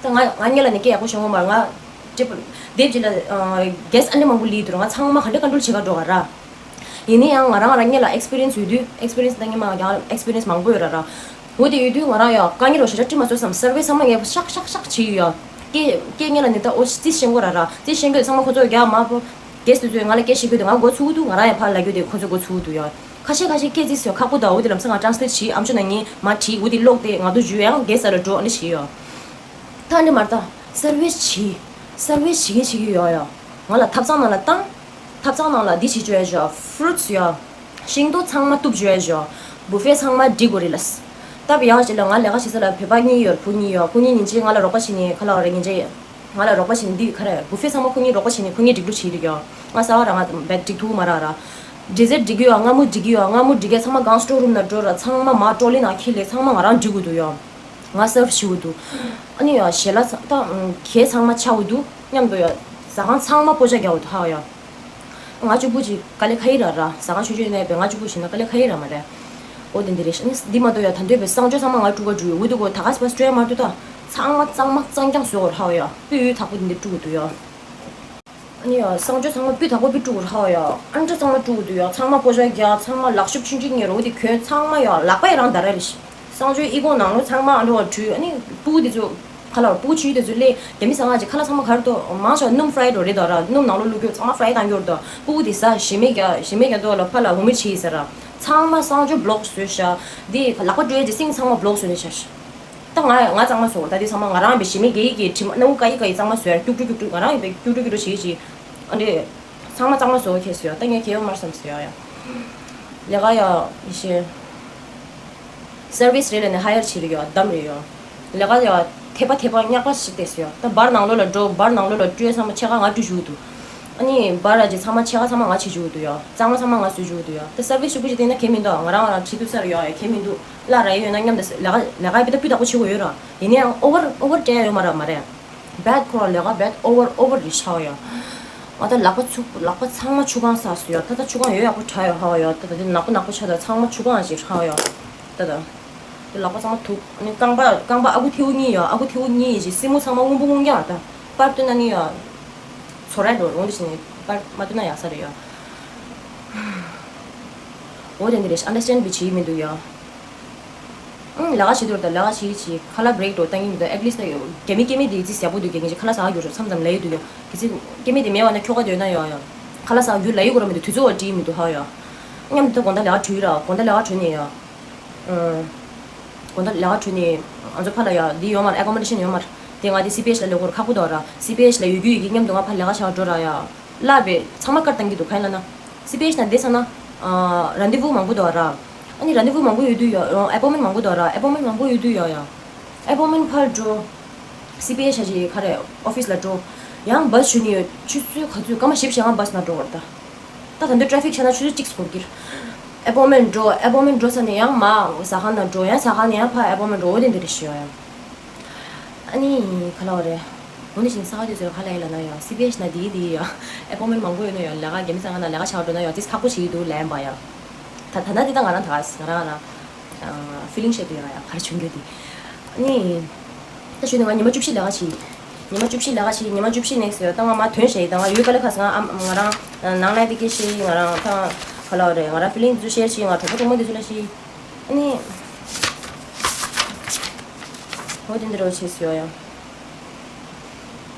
ད་ང་ང་སྔོན་ལ་ནི་སྐད་ཡག་པོ་བཤད་ཡོད་མ་རེད། ང་ཀྲིབ་དེབ་ཅིག་ལ་གེ་སི་ཨ་འདྲ་མང་པོ་སླེབས་འདུག་ར། ང་ཚང་མ་ག་འདྲ་ཀོན་ཊོལ་བྱེད་ག་འགྲོ་ག་ར། ཡིན་ན་ཡང་ང་རང་ང་རང་སྔོན་ལ་ཨེག་སི་པི་རི་ཡན་སི་ཡོད་དུས། ཨེག་སི་པི་རི་ཡན་སི་ད་སྔོན་མ་ང་རང་ཨེག་སི་པི་རི་ཡན་སི་མང་པོ་ཡོད་ར་ར། འོ་དེ་ཡོད་དུས་ང་རང་ཡང་དཀའ་ངལ་རོ་ཞེ་དྲག་འཕྲད་མ་སོང་བསམ། སར་བིས་ཚང་མ་ངས་ཤག་ཤག་ཤག་བྱས་ཡོད་ཡ། སྐད་སྐད་སྔོན་ལ་ནི་ད་འོ་རྩིས་ཤེས་དགོས་ར་ར། རྩིས་ཤེས་དགོས་ཚང་མ་ཁོ་ཚོ་རྒྱག་མ་པོ། གེ་སི་དེ་ཚོས་ང་ལ་སྐད་བཤད་དགོས་དུས་ང་མགོ་ཚོས་ཀྱི་འདུག་ང་རང་ཡང་ཕར་ལབ་རྒྱུ་དེ་ཁོ་ཚོ་མགོ་ཚོས་ཀྱི་འདུག་ཡ། ཁ་ཤས་ཁ་ཤས་སྐད་རྩིས་ཚོ་ཁག་པོ་འདུག་འོ་དེ་ལམ་སང་ང་ཊེ་རན་སི་ལེཊ་བྱས། ཨམ་ཅོག་ནང་ངས་མར་བྲིས། འོ་དེ་ཀློག་སྟེ་ང་ཚོ་འཇུ་ཡང་གེ་སི་ལ་འགྲོ་ཨ་ནི་བྱས་ཡོད། ད་ཨ་ནི་མ་རེད། ད་སར་བིས་བྱས། སར་བིས་བྱེད་ཀྱི་བྱེད་ཀྱི་ཡོད་ཡ། ང་ལ་ཐབ་ཚང་ནང་ལ་བཏང་། ཐབ་ཚང་ནང་ལ་འདི་བྱེད་བཅུག་ཡ་ཞོ། ཕུ་རུ་ཊི་སི་ཡ། ཤིང་ཏོག་ཚང་མ་གཏུབ་བཅུག་ཡ་ཞོ། བུ་ཕེ་ཚང་མ་སྒྲིག་དགོས་རེད་ལ། སྟབས་ཡག་ཅིག་ལ་ང་ལས་ཀ་བྱེད་ས་ལ་བོད་པ་གཉིས་ཡོད། བུ་གཉིས་ཡོད། ཁོ་གཉིས་ཉིན་གཅིག་ང་ལ་རོགས་པ་བྱེད་ནས་ཁ་ལག་རེ་ཉིན་གཅིག་ང་ལ་རོགས་པ་བྱེད་ནས་འདི་ག་རེ་བུ་ཕེ་ཚང་མ་ཁོ་གཉིས་རོགས་པ་བྱེད་ནས་ཁོ་གཉིས་སྒྲིག་འགྲོ་བྱེད་ཀྱི་ཡོད། ང་གསར་པ་རང་ང་བས་སྒྲིག་ཐུབ་མ་རག་ར། ཌི་ཟར་སྒྲིག་གི་ཡོད། མངར་མོ་སྒྲིག་གི་ཡོད། མངར་མོ་སྒྲིག་གི་ཚང་མ་གང་སི་ཊོར་རུམ་ནང་འགྲོ་ར། ཚང་མ་མ་ཊྲོ་ལི་ནང་འཁྱེར་ལེ་ཚང་མ་ང་རང་སྒྲིག་དགོས་འདུག་ཡོད། ང་སར་བ་བྱེད་དགོས་འདུག་ཨ་ནི་ཡ་ཞལ་ལག་ཚང་ད་གད་ཚང་མ་ཆག་གི་འདུག་མཉམ་དུ་ཡ་ཟ་ཁང་ཚང་མ་སྤོ་ཆ་རྒྱག་དགོས་འདུག་ཧ་ཡ། ང་གཅིག་པུ་ཅིག་དཀའ་ལས་ཁག་ཡིག་ར་ར། ཟ་ཁང་ཆུང་ཆུང་ཡིན་ན་བས་ང་གཅིག་པུ་བྱེད་ན་དཀའ་ལས་ཁག་ཡིག་ར་མ་རེད། འོ་དེ་འདི་རེད། ཨ་ནི་འདི་མ་གཏོགས་ཡ་ད་འདོད་པའི་གསང་སྤྱོད་ཚང་མ་ང་དཀྲུག་ག་འགྲོ་ཡོད། འོ་དེ་གོ་ད་ག་སི་པ་སྤྲོད་མ་ཐུབ་ད། ཚང་མ་གཙང་མ་གཙང་རྐྱང་བཟོ་དགོས་ར་ཧ་ཡ། སྤུས་ཡོད་དག་པོ་དེ་འདྲ་དཀྲུག་གི་འདུག་ཡ། ཨ་ནི་ཡ་གསང་སྤྱོད་ཚང་མ་སྤུས་དག་པོ་སྤུས་དཀྲུག་ར་ཧ་ཡ། ཨ་འདྲ་གཙང་མ་དཀྲུག་གི་འདུག་ཡ། ཚང་མ་སྤོ་ཆ་རྒྱག་ཚང་མ་ལག་ཤུབས་ཆུང་ཆུང་ཉོས་ར། འོ་དེ་གོན་ཚང་མ་ཡ་ལག་པ་ཡ་རང་ད་ར་རེད། གསང་སྤྱོད་ཨི་ཁུང་ནང་ལོགས་ཚང་མ་ཨ་འདྲ་བ་བྲུས། ཨ་ནི་སྤུ་གུ་དེ་ཚོ་ཁ་ལག་སྤུ་གུ་ཆུང་ཆུང་དེ་ཚོ་སླེབས་རྒྱ་མི་ཟ་ང་ཅིག་ཁ་ལག་ཚང་མ་ག་རེ་འདུག་མང་ཆེ་བ་སྣུམ་ཕ་རའི་ཌི་རེད་ད་ར། སྣུམ་ནང་ལོགས་བླུགས་རྒྱུ་ཚང་མ་ཕ་རའི་ཌི་བཏང་རྒྱུ་རེད་ད། སྤུ་གུ་དེ་ཟ་ཞིམ་མེད་རྒྱག་ཞིམ་མེད་རྒྱག་འདུག་ལ་ཕར་ལ་འོ་མི་བྱེད་ཟེར་ར། ཚང་མ་གསང་སྤྱོད་བློག་བཟོས་ཤག་དེ་ལག་པ་བཀྲུ་ཡས་ཀྱི་སིང་ཚང་མ་བློག་བཟོས་ནས་ཤག་ད་ང་ང་གཙང་མ་བཟོ། ད་དེ་ཚང་མ་ང་རང་བས་ཞིམ་མེད་རྒྱག་ཡས་ཀྱི་དྲི་མ་སྣ་བུག་ཀ་ཡི་ཀ་ཡི་གཙང་མ་བཟོས་ར། སྐྱུག་བྲོ་སྐྱུག་བྲོ་ང་རང་ཡིན་པས་སྐྱུག་བྲོ་སྐྱུག་བྲོ་བྱེད་ཀྱི། ཨ་འདྲེ། ཚང་མ་གཙང་མ་བཟོ་ཁེལ་སོང་ཡ། ད་ངས་ཁེ་ཡོད་མར་བསམ་སོང་ཡ་ཡ། ལས་ཀ་ཡ་ཡེ་ཤེས། སར་བིས་རེད་ལ་ནི་ཧ་ཡར་བྱེད་རེད་ཡ། གདམ་རེད་ཡ། ལས་ཀ་ཡ་ཐེབ་པ་ཐེབ་པ་རྙོག་པ་ཞིག་བལྟས་སོང་ཡ། ད་བར་ནང་ལོགས་ལ་འགྲོ། བར་ནང་ལོགས་ལ་བཀྲུས་ཚང་མ་ཕྱེད་ཀ་ང་བཀྲུ་བཅུག་འདུག་ཨ་ནི་བར་ར་ཅིག་ཚང་མ་ཕྱེད་ཀ་ཚང་མ་ང་བྱེད་བཅུག་འདུག་ཡ། གཙང་མ་ཚང་མ་ང་བཟོ་བཅུག་འདུག་ཡ། ད་སར་བིས་ཤུགས་པོ་ཅིག་བསྟན་ན་ཁེ་མི་འདུག་ང་རང་ང་རང་བྱེད་ཐུབ་ས་རེད་ཡ། ཡ་ཁེ་མི་འདུག་གླ་རག་ཡོད་ན་མཉམ་དུ་ལས་ཀ་ལས་ཀ་ཡ་བི་ད་སྤུས་དག་པོ་བྱེད་དགོས་ཡོད་ར། ཡིན་ན་ཡང་ཨོ་ཝར་ཨོ་ཝར་སྤྲད་ཡ་ཡོད་མ་ར་མ་རེད། བེད་ཁོ་རང་ལས་ཀ་བེད་ཨོ་ཝར་ཨོ་ཝར་རེད་ཤག་ཡ། ང་ད་ལག་པ་ཚུགས་ལག་པ་ཚང་མ་ཆུ་གང་ཟག་སོང་ཡ། ད་ད་ཆུ་གང་ཡོད་ཡག་པོ་དྲག་ཡོད་ཧ་ཡ། ད་ད་དེ་ནག་པོ་ནག་པོ་ཆགས་ད་ཚང་མ་ཆུ་གང་ཞིག་ཧ་ཡ། ད་ད་དེ་ལག་པ་ཚང་མ་དུག་ཨ་ནི་རྐང་པ་རྐང་པ་ཨ་ཁུ་ཐེའུ་གཉིས་ཡ། ཨ་ཁུ་ཐེའུ་གཉིས་ཡི་ཞིག་སེན་མོ་ཚང་མ་སྔོན་པོ་སྔོན་རྐྱང་ད་པར་སྟོན་ན་ནི་ཡ། ཚོ་ར་འགྲོ་རུང་དེ་བཞིན་པར་མ་སྟོན་ན་ཡག་ས་རེད་ཡ། འོ་དེ་འདི་རེད། ཨན་ཌར་སི་ཊེན་ཌ་བྱེད་ཀྱི་མི་འདུག་ཡ། ཨང་། ལས་ཀ་བྱེད་དུས་ད་ལས་ཀ་བྱེད་ཀྱི་ཁ་ལག་བྷི་རེག་འགྲོ་བཏང་གི་མི་འདུག་ཨེཊ་ལིསཊ་ད་རྒྱ་མི་སྐྱེ་དམན་དེ་རྩིས་ཡག་པོ་འདུག་རྒྱ་ངེད་ཀྱི་ཁ་ལག་ཟ་ག་རྒྱུ་རོ་མཚམས་མཚམས་ལ་ཡི་འདུག་རོ། གལ་སྲིད་སྐྱེ་དམན་དེ་མེད་པ་ན་ཁྱོ་ག་དེ་ཡོད་ན་ཡོད་ཡ། ཁ་ལག་ཟ་ག་རྒྱུ་ལ་ཡི་གོ་ར་མི་འདུག་དུས་ཚོད་བ་བྲིས་མི་འདུག་ཧ་ཡ། མཉམ་དུ་ད་དགོང་དག་ལས་ཀ་བྲོས་ར་དགོང་དག་ལས་ཀ་བྲོས་ནས་ཡ། ཨང་། དགོང་དག་ལས་ཀ་བྲོས་ནས་ང་ཚོ་ཕ་ལ་ཡ་འདི་ཡོད་མ་ར། ཨེ་ཀོ་མོ་ཌེ་ཤན་ཡོད་མ་ར། དེ་ང་དེ་སི་པི་ཨེཆ་ལ་ལས་གོ་ར་ཁག་པོ་འདུག་ར། སི་པི་ཨེཆ་ལ་ཡོད་རྒྱུ་ཡོད་ཀྱི་མཉམ་དུ་ང་ཕ་ལས་ཀ་བྱ་བ་འགྲོ་ར་ཡ། ལ་བས་ཚང་མ་བཀར་བཏང་གི་འདུག་ག་ཡིན་ལབ་ན། སི་པི་ཨེཆ་ནང་བསྡད་ཚར་ན། ཨ་རན་དེ་བུ་མང་པོ་འདུག་ར། ཨ་ནི་རན་དེ་བུ་མང་པོ་ཡོད་དུས་ཡ། ཨེ་པོན་མེན་མང་པོ་འདུག་ར། ཨེ་པོན་མེན་མང་པོ་ཡོད་དུས་ཡ་ཡ། ཨེ་པོན་མེན་ཕར་འགྲོ། སི་པི་ཨེཆ་ཞིག་ག་རེ་ཨོ་ཕིས་ལ་འགྲོ། ཡང་བཱས་ཞུ་ནི་ཡོད། ཆུ་ཚོད་ག་ཚོད་སྐར་མ་བཞི་བཅུ་ཞེ་ལྔ་བཱས་ནང་འགྲོ་བར་ད། ད་ད་འདོད་ཊ་ཕིག་ཆགས་ན་ཆུ་ཚོད་གཅིག་འགོར་གྱིར། ཨེ་པོན་མེན་འགྲོ། ཨེ་པོན་མེན་འགྲོ་ས་ནས་ཡང་མ་ཟ་ཁང་ནང་འགྲོ། ཡང་ཟ་ཁང་ནས་ཡང་ཕར་ཨེ་པོན་མེན་འགྲོ། འོ་དེ་འདི་རེ་ཞུ་ཡ་ཡང་། ཨ་ནི་ག་ལ་བ་རེད། འོ་ནི་ཞིང་ས་ག་དུས་ཚོད་ག་ལ་ཡ་ལ་ན་ཡང་སི་པི་ཨེཆ་ན་དེའི་དེའི་ཡང་ཨེ་པོན་མེན་མང་པོ་ཡོད་ན་ཡང་ལས་ཀ་རྒྱ་མི་ཚང་ང་ན་ལས་ཀ་ཆགས་འགྲོ་ན་ཡང་ཏིས་ཁག་པོ་བྱེད་ཀྱི་འདུག་ལན་པ་ཡང་། ད་ད་ན་དེ་ད་ང་རང་ད་ང་རང་ང་རང་ཕི་ལིང་བཤད་དུ་ཡོང་ཡ་གར་བྱུང་རྒྱུ་དེ། ཨ་ནི། ད་ཞུས་ནས་ང་ཉི་མ་བཅུ་བཞི་ལས་ཀ་བྱེད། ཉི་མ་བཅུ་བཞི་ལས་ཀ་བྱེད། ཉི་མ་བཅུ་བཞི་ནེགས་ཡོད་ད་ང་མ་ཐོན་ཤེས་ད་ང་ཡོད་ག་ལ་ཁ་སང་ང་ང་རང་ནང་ལ་དེ་སྐད་བཤད། ང་རང་ད་ག་ལ་རེད། ང་རང་ཕི་ལིང་དེ་ཚོ་ཤེར་བྱེད། ང་གྲོགས་པོ་གྲོགས་མོ་དེ་ཚོ་ལ་བཤད། ཨ་ནི། འོ་དེ་འདྲ་བྱེད་སྲིད་ཡོད་ཡང་།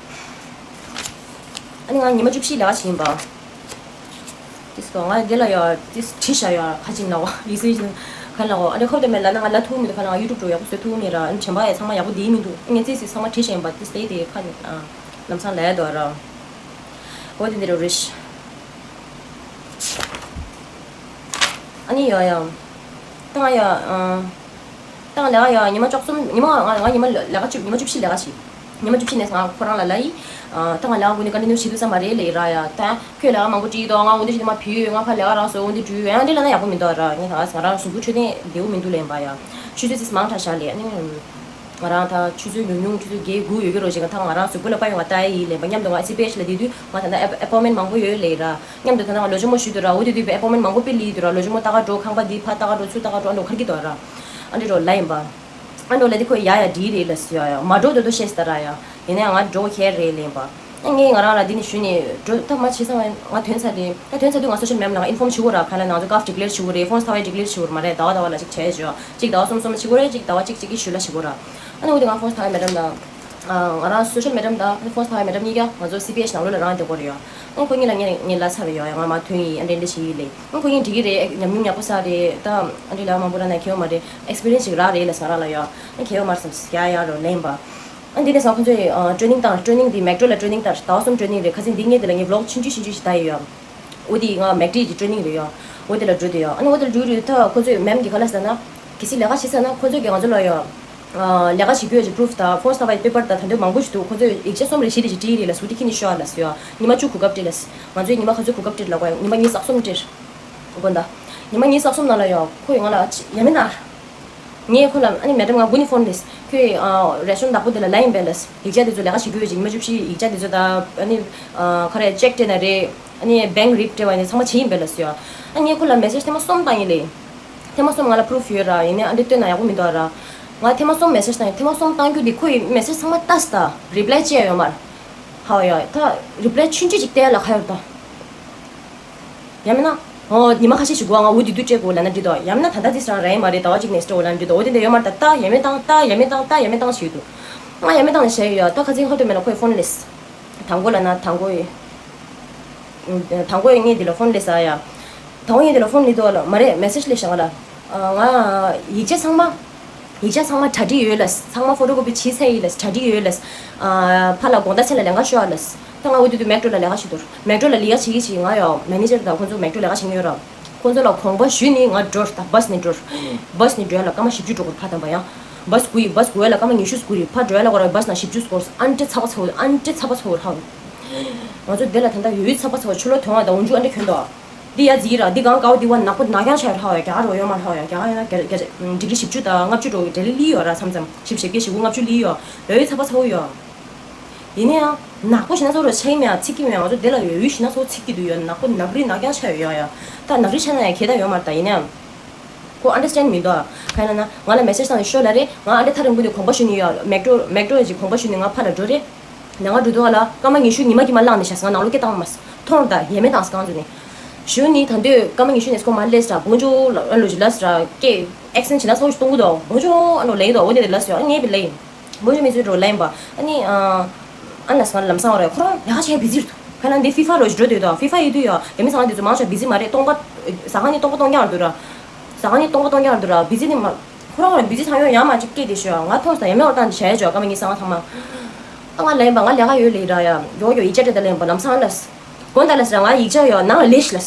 ཨ་ནི་ང་ཉི་མ་བཅུ་བཞི་ལས་ཀ་བྱེད་ཡིན་པ། ཏིས་ཀོ་ང་འདི་ལ་ཡ་ཏིས་བྲིས་བཞག་ཡ་ཁ་ཅིག་ལ་འོ་ཡིག་གཟུགས་ཡིག་གཟུགས་ཁ་ལ་འོ། ཨ་ནི་ཁོ་དེ་མེད་ལ་ན་ང་ལ་ཐུག་མི་འདུག་ཁ་ལ་ང་ཡུ་ཊུབ་འགྲོ་ཡག་པོ་བཟོ་ཐུབ་མེད་ར། ཨ་ནི་དྲན་པ་ཡ་ཚང་མ་ཡག་པོ་བསྡད་མི་འདུག་ཨ་ངས་ཙིས་ཙིས་ཚང་མ་བྲིས་བཞག་ཡིན་པ། ཏིས་དེ་དེ་ཁ་ནས་ལམ་སང་ལས་འདུག་ར། འོ་དེ་འདི་རུ་རེད། ཨ་ནི་ཡོ་ཡ། ད་ང་ཡ། ད་ང་ལས་ཀ་ཡ་ཉི་མ་བཅུ་གསུམ་ཉི་མ་ང་ང་ཉི་མ་ལས་ཀ་བཅུ་ཉི་མ་བཅུ་བཞི་ལས་ཀ་བྱེད། ཉི་མ་བཅུ་བཞི་ནས་ང་ཁོ་རང་ལ་ལབ་ཡིན། ད་ང་ལས་ཀ་དགོས་ནི་ཀ་ནི་ནུ་བྱེད་དུས་ཙམ་མ་རེད་ལས་ར་ཡ། ད་ཁྱོད་ལས་ཀ་མང་པོ་བྲིས་ཡོད་ང་འོ་འདི་བྱེད་དུས་མ་བུ་ཡོད་ང་ཕ་ལས་ཀ་རག་སོང་འོ་འདི་བྲིས་ཡོད་ཡང་འདི་ལ་ན་ཡག་པོ་མི་འདུག་ར། ངས་ད་ང་རང་གཟུགས་པོ་འཕྲོད་བསྟེན་བདེ་པོ་མི་འདུག་ལས་པ་ཡ། ཆུ་ཚོད་ཙིས་མང་དྲགས་བཞག་ལས་ཨ་ནི། ང་རང་ད་ཆུ་ཚོད་ཉུང་ཉུང་ཆུ་ཚོད་བརྒྱད་དགུ་ཡོད་ཀྱི་རོ་ཅིག་ད་ང་རང་གཟུགས་པོ་ལ་དཔའ་ཡོད་ང་ལྟ་ཡི་ལས་པ་མཉམ་དུ་ང་སི་པི་ཨེཆ་ལ་བསྡད་དུས་ང་ད་ལྟ་ཨེ་པོན་མེན་མང་པོ་ཡོད་ལས་ར། མཉམ་དུ་ད་ལྟ་ང་ལོ་གཅིག་མོ་ཞུས་དུས་ར་འོ་དེ་དུས་པའི་ཨེ་པོན་མེན་མང་པོ་སྤེལ་ལི་དུས་ར་ལོ་གཅིག་མོ་ལྟ་ག་འགྲོ་ཁང་པ་འདི་ཕ་ལྟ་ག་འགྲོ་ཚུར་ལྟ་ག་འགྲོ་ཨ་འགྲོ་ཁར་གི་དོ་ར། ཨ་འདྲི་རོ་ལ་ཡིན་པ། ཨ་འགྲོ་ལ་དེ་ཁོས་ཡ་ཡ་འདྲི་རེད་ལ་སུ་ཡ་ཡ་མ་འགྲོ་དོ་དོ་ཤེས་ད་ར་ཡ། ཡིན་ནའང་ང་འགྲོ་ཁྱེར་རེད་ལེན་པ། ཨ་ངས་ང་རང་ལ་འདི་ནི་ཞུས་ནས་འགྲོ་ཐབས་མ་བྱེད་ཙང་ང་ཐོན་ཚར་དེ་ད་ཐོན་ཚར་དུས་ང་སོ་ཤལ་མེ་ལ་ང་ཨིན་ཧྥོམ་བྱེད་དགོས་ར་ཁ་ལ་ང་ཚོ་ག་ཌི་ཀི་ལེར་བྱེད་དགོས་རེད་ཕོན་སི་ཐ་བའི་ཌི་ཀི་ལེར་བྱེད་དགོས་རེད་མ་རེད་ཟླ་བ་ཟླ་བ་ལ་ཅིག་བྱས་བྱོས་ཅིག་ཟླ་བ་གསུམ་གསུམ་བྱེད་དགོས་རེད་ཅིག་ཟླ་བ་གཅིག་གཅིག་གི་ཤུལ་ལ་བྱེད་དགོས་ར། ཨ་ནི་འོ་དེ་ང་ཕོན་སི་ཐ་བའི་མེ་ཌམ་དང་ཨ་ནི་ཕོན་སི་ཐ་བའི་མེ་ཌམ་གཉིས་ཀ་ང་ཚོ་སི་པི་ཨེཆ་ནང་ལོགས་ལ་རང་བསྡད་དགོས་རེད་ཡ། ཨ་ཁོ་གཉིས་ལ་ངས་ངས་ལབ་ཚར་ཡོད་ཡ་ང་མ་ཐོན་ཡིན་ཨ་འདྲེ་འདྲེ་བྱེད་ཡིན་ལེ། ཨ་ཁོ་གཉིས་འགྲིག་གི་རེད་ཉམས་མྱོང་ཡག་པོ་བསགས་རེད་ད། ཨ་འདྲེ་ལ་མང་པོ་ར་ན་ཁེལ་བ་མ་རེད་ཨེག་སི་པི་རི་ཡན་སི་ཅིག་རག་རེད་ལ་ང་རང་ལ་ཡ། ཨ་ཁེལ་བ་མ་རེད་བསམ་ཡ་ཡ་རོ་ལེན་པ། ཨ་འདི་ནས་སང་ཁོ་ཚོས་ཨ་ཊི་རེ་ནིང་བཏང་ཊི་རེ་ནིང་འདི་མེག་ཏྲོ་ལ་ཊི་རེ་ནིང་བཏང་ཟླ་བ་གསུམ་ཊི་རེ་ནིང་རེད་ཁ་སང་འདི་ངས་འདི་ལ་ངས་བི་ལོག་ཆུང་ཆུང་ཆུང་ཆུང་ཞིག་བཏང་ཡོད་ཡ། འོ་འདི་ང་མེག་ཏྲོ་གི་ཊི་རེ་ནིང་རེད་ཡ། འོ་འདི་ལ་འགྲོ་དེ་ཡ་ཨ་ནི་འོ་འདི་ལ་འགྲོ་རེད་ད་ཁོ་ཚོས་མེམ་གི་ག་ལ་ཟེར་ན། གལ་སྲིད་ལས་ཀ་བྱེད་ཟེར་ན་ཁོ་ཚོས་ཀྱིས་ང་ཚོ་ལ་ཡ། ལས་ཀ་བྱེད་རྒྱུ་ཡོད་ཀྱི་པུ་རུཕ་དང་ཕོན་སི་ཐ་བའི་པེ་པར་དང་ད་འདོད་མང་པོ་ཞིག་འདུག་ཁོ་ཚོས་ཡིག་ཆ་གསུམ་རེ་བཞི་རེ་ཞིག་བྲིས་རེད་ལ་སུ་དེ་ཁྱི་ནི་ཤོ་ཨ་ལ་སུ་ཡ། ཉི་མ་བཅུ་གོ་སྐབས་སྤྲད་ལ་སི། ང་ཚོས་ཉི་མ་ག་ཚོད་གོ་སྐབས་སྤྲད་ལ་གོ་ཡ་ཉི་མ་ཉི་ཤུ་རྩ་གསུམ་སྤྲད། དགོན་ད། ཉི་མ་ཉི་ཤུ་རྩ་གསུམ་ནང་ལ་ཡ་ཁོས་ང་ལ་ཡ་མེད་ན། ངས་ཁོ་ལ་ཨ་ནི་མེ་ཌམ་ང་དགུ་ནི་ཕོན་ལས་ཁོས་རེ་ཤོན་བདག་པོ་དེ་ལ་ལབ་ཡིན་པས་ལ་ཡིག་ཆ་དེ་ཚོ་ལས་ཀ་བྱེད་དགོས་ཀྱི་ཉི་མ་བཅུ་བཞི་ཡིག་ཆ་དེ་ཚོ་ད་ཨ་ནི་ག་རེ་ཅེག་སྤྲད་ན་རེད་ཨ་ནི་བེང་རིབ་སྤྲད་པ་ནི་ཚང་མ་བྱེད་ཡིན་པས་ལ་ཟེར་ཡ། ཨ་ངས་ཁོ་ལ་མེ་སེ་ཇི་ཐེངས་མ་གསུམ་བཏང་ཡིན་ལེ། ཐེངས་མ་གསུམ་ང་ལ་པུ་རུཕ་ཡོད་ར་ཡིན་ནའི་ཨ་འདི་སྟོན་ན་ཡག་པོ་མི་འདུག་ར། ང་ཐེངས་མ་གསུམ་མེ་སེ་ཇི་བཏང་ཡིན་ཐེངས་མ་གསུམ་བཏང་རྒྱུ་འདི་ཁོ་ཡི་མེ་སེ་ཇི་ཚང་མ་ལྟ་སི་ད་རི་པ་ལའི་བྱས་ཡོད་མ་ར། ཧའོ་ཡ་ད་རི་པ་ལའི་ཆུང་ཆུང་ཅིག་སྟེར་ལ་ཁ་ཡོད་ད། ཡང་མིན་ན། ཨོ་ཉི་མ་ཁ་ཤས་ཤིག་གོ་ང་འུ་དུས་དུས་སྤྲད་དགོས་ལབ་ན་འགྲིག་དོ། ཡང་མིན་ན་ད་ལྟ་འདི་སང་ར་ཡིན་མ་རེད་ཟླ་བ་གཅིག་ནས་སྤྲད་དགོས་ལབ་ན་འགྲིག་དོ། འོ་དེ་འདྲ་ཡོད་མ་རེད་ད། ད་ཡང་མིན་བཏང་ད་ཡང་མིན་བཏང་ད་ཡང་མིན་བཏང་ཞིག་འདུག་ང་ཡང་མིན་བཏང་ནས་བྱས་ཡོད་ད་ཁ་སང་ཧོ་ཏེ་མེད་ལ་ཁོས་ཕོན་ལས། དང་པོ་ལ་ན་དང་པོ་ཡི། དང་པོ་ཡི་ངས་འདི་ལ་ཕོན་ལས་ཟ་ཡ། དང་པོ་ངས་འདི་ལ་ཕོན་ལས་འདུག་ལ་མ་རེད་མེ་སེ་ཇི་ལས་བྱ་ང་ལ། ང་ཡིག་ཆ་ཚང་མ། ཡིག་ཆ་ཚང་མ་གྲ་སྒྲིག་ཡོད་ལ། ཚང་མ་ཕོ་ཊོ་ཀོ་པི་བྱས་ཚར་ཡིན་ལ། གྲ་སྒྲིག་ཡོད་ལ། ཕ་ལ་དགོང་དག་ཚེ་ལ་ལན་ཁ་ཤོར་ལ། ད་ང་འོ་དུས་དུས་མེག་ཏྲོ་ལ་ལས་ཀ་བྱེད་དུར། མེག་ཏྲོ་ལ་ལས་ཀ་བྱེད་ཀྱི་བྱེད་ང་ཡོ་མེ་ནེ་ཇར་དང་ཁོང་ཚོ་མེག་ཏྲོ་ལས་ཀ་བྱེད་ཀྱི་ཡོད་ར། ཁོང་ཚོ་ལ་དགོངས་པ་ཞུས་ནི་ང་འགྲོར་ད་བཱས་ནས་འགྲོར། བཱས་ནས་འགྲོ་ཡ་ལ་སྐར་མ་བཞི་བཅུ་འགྲོ་དགོས་ཕ་དམ་པ་ཡང་། བཱས་དགུ་ཡི་བཱས་དགུ་ཡ་ལ་སྐར་མ་ཉི་ཤུ་དགུ་རེད་ཕ་འགྲོ་ཡ་ལ་གོ་ར་བཱས་ན་བཞི་བཅུ་སྐོར་ཨན་ཏྲེ་ཚ་བ་ཚ་བོ་ཨན་ཏྲེ་ཚ་བ་ཚ་བོ་ར། ང་ཚོ་དེ་ལ་ད་ལྟ་ཡོད་ཡོད་ཚ་བ་ཚ་བོ་ཆུ་ལོ་ཐོན་བ་དང་འུ་ཅུ་ཨན་ཏྲེ་གྱོན་དོ། འདི་ཡ་ཛི་ར་འདི་གང་དཀའ་བ་འདི་བ་ནག་པོ་ནག་རྐྱང་ཆགས་ཡོད་ཧ་ཡ་རྒྱ་གར་རོ་ཡོད་མ་ཧ་ཡ་རྒྱ་གར་ཡ་ན་རྒྱ་རྒྱ་ཌིག་རི་བཞི་བཅུ་དང་ལྔ་བཅུ་འགྲོ་གི་འབྲེལ་ལི་ལི་ཡོད་ར་མཚམས་མཚམས་བཞི་བཅུ་ཞེ་བརྒྱད་ཞེ་དགུ་ལྔ་བཅུ་ལི་ཡོད་ཡོད་ཡོད་ཚ་བ་ཚ་བོ་ཡོད། ཡིན་ན་ཡང་ནག་པོ་ཞིག་ན་ཚོ་ཆགས་ཀྱི་མེད་ཡ་ཚིག་གི་མེད་ཡ་ང་ཚོ་དེ་ལ་ཡོད་ཡོད་ཞིག་ན་ཚོ་ཚིག་གི་འདུག་ཡོད་ནག་པོ་ནག་རི་ནག་རྐྱང་ཆགས་ཡོད་ཡོད་ཡ། ད་ནག་རི་ཆགས་ན་ཡང་ཁྱད་ད་ཡོད་མ་རེད་ད་ཡིན་ན་ཡང་། ཁོ་ཨན་ཌར་སི་ཊེན་མི་འདུག་ཨ། གང་ཡིན་ན་ང་ལ་མེ་སེ་ཇི་བཏང་ནས་ཤོད་ལ་རེད་ང་ཨ་འདྲ་ཐག་རིང་པོ་ནས་དགོངས་པ་ཞུ་ནི་ཡོད་མེག་ཏྲོ་མེག་ཏྲོ་ཡ་ཅིག་དགོངས་པ་ཞུ་ནས་ང་ཕར་ལ་འགྲོ་རེད། ནང་ང་འགྲོ་དུས་ལ་སྐར་མ་ཉི་ཤུ་ཉི་མ་གི་མ་བླངས་ནས་བཞག་སོང་ང་ནང་ལོགས་སྐད་བཏང་མ་སོང་མཐོང་ད་ཡས་མེད་བཏང་སོང་གང་ཚོད་ནས། ཞུ་ནི་ད་འདོད་སྐར་མ་ཉི་ཤུ་ནས་སྐོར་མ་སླེབས་ས་བོང་ཅོ་ཨ་ལོ་ཅིག་ལ་ས་སྐད་ཨེག་སེན་ཆི་ན་སོང་ཞིག་གཏོང་གི་འདུག་བོང་ཅོ་ཨ་ལོ་ལེ་འདུག་འོ་དེ་དེ་ལ་སོང་ཨ་ངས་བི་ལེ་ཡིན། བོང་ཅོ་མི་ཚོས་འགྲོ་ལེན་པ། ཨ་ནི། ཨ་ན་སང་ལམ་སང་རེད་ཁོ་རང་ལས་ཀ་བྱེད་བི་ཛི་རེད་འདུག་ཁ་ན་འདི་ཧྥི་ཧྥ་རོ་ཞིག་འགྲོ་འདོད་འདུག་ཧྥི་ཧྥ་ཡིན་དུས་ཡ་རྒྱ་མི་ཚང་འདི་ཚོ་མང་ཆེ་བ་བི་ཛི་མ་རེད་སྟོང་པ། ཟ་ཁང་ནི་སྟོང་པ་སྟོང་རྐྱང་རེད་འདུག་ར། ཟ་ཁང་ནི་སྟོང་པ་སྟོང་རྐྱང་རེད་འདུག་ར་བི་ཛི་ནི་མ། ཁོ་རང་རང་བི་ཛི་ཚང་ཡོད་ཡང་མ་ཅིག་སྐད་དེ་ཤོད་ང་མཐོང་སོང་ཡ་མེད་འོར་བཏང་བྱས་ཆོག་སྐར་མ་གཉིས་སང་ཐང་མ། ཨ་ང་ལེན་པ་ང་ལས་ཀ་ཡོད་ལེ་ར་ཡ་ཡོ་ཡོ་ཡིག་ཆ་སྤྲད་ད་ལེན་པ་ལམ་སང་ལ། དགོན་ད་ལ་ཟེར་ང་ཡིག་ཆ་ཡོད་ནང་ལ་ལས་ཤི་ལ།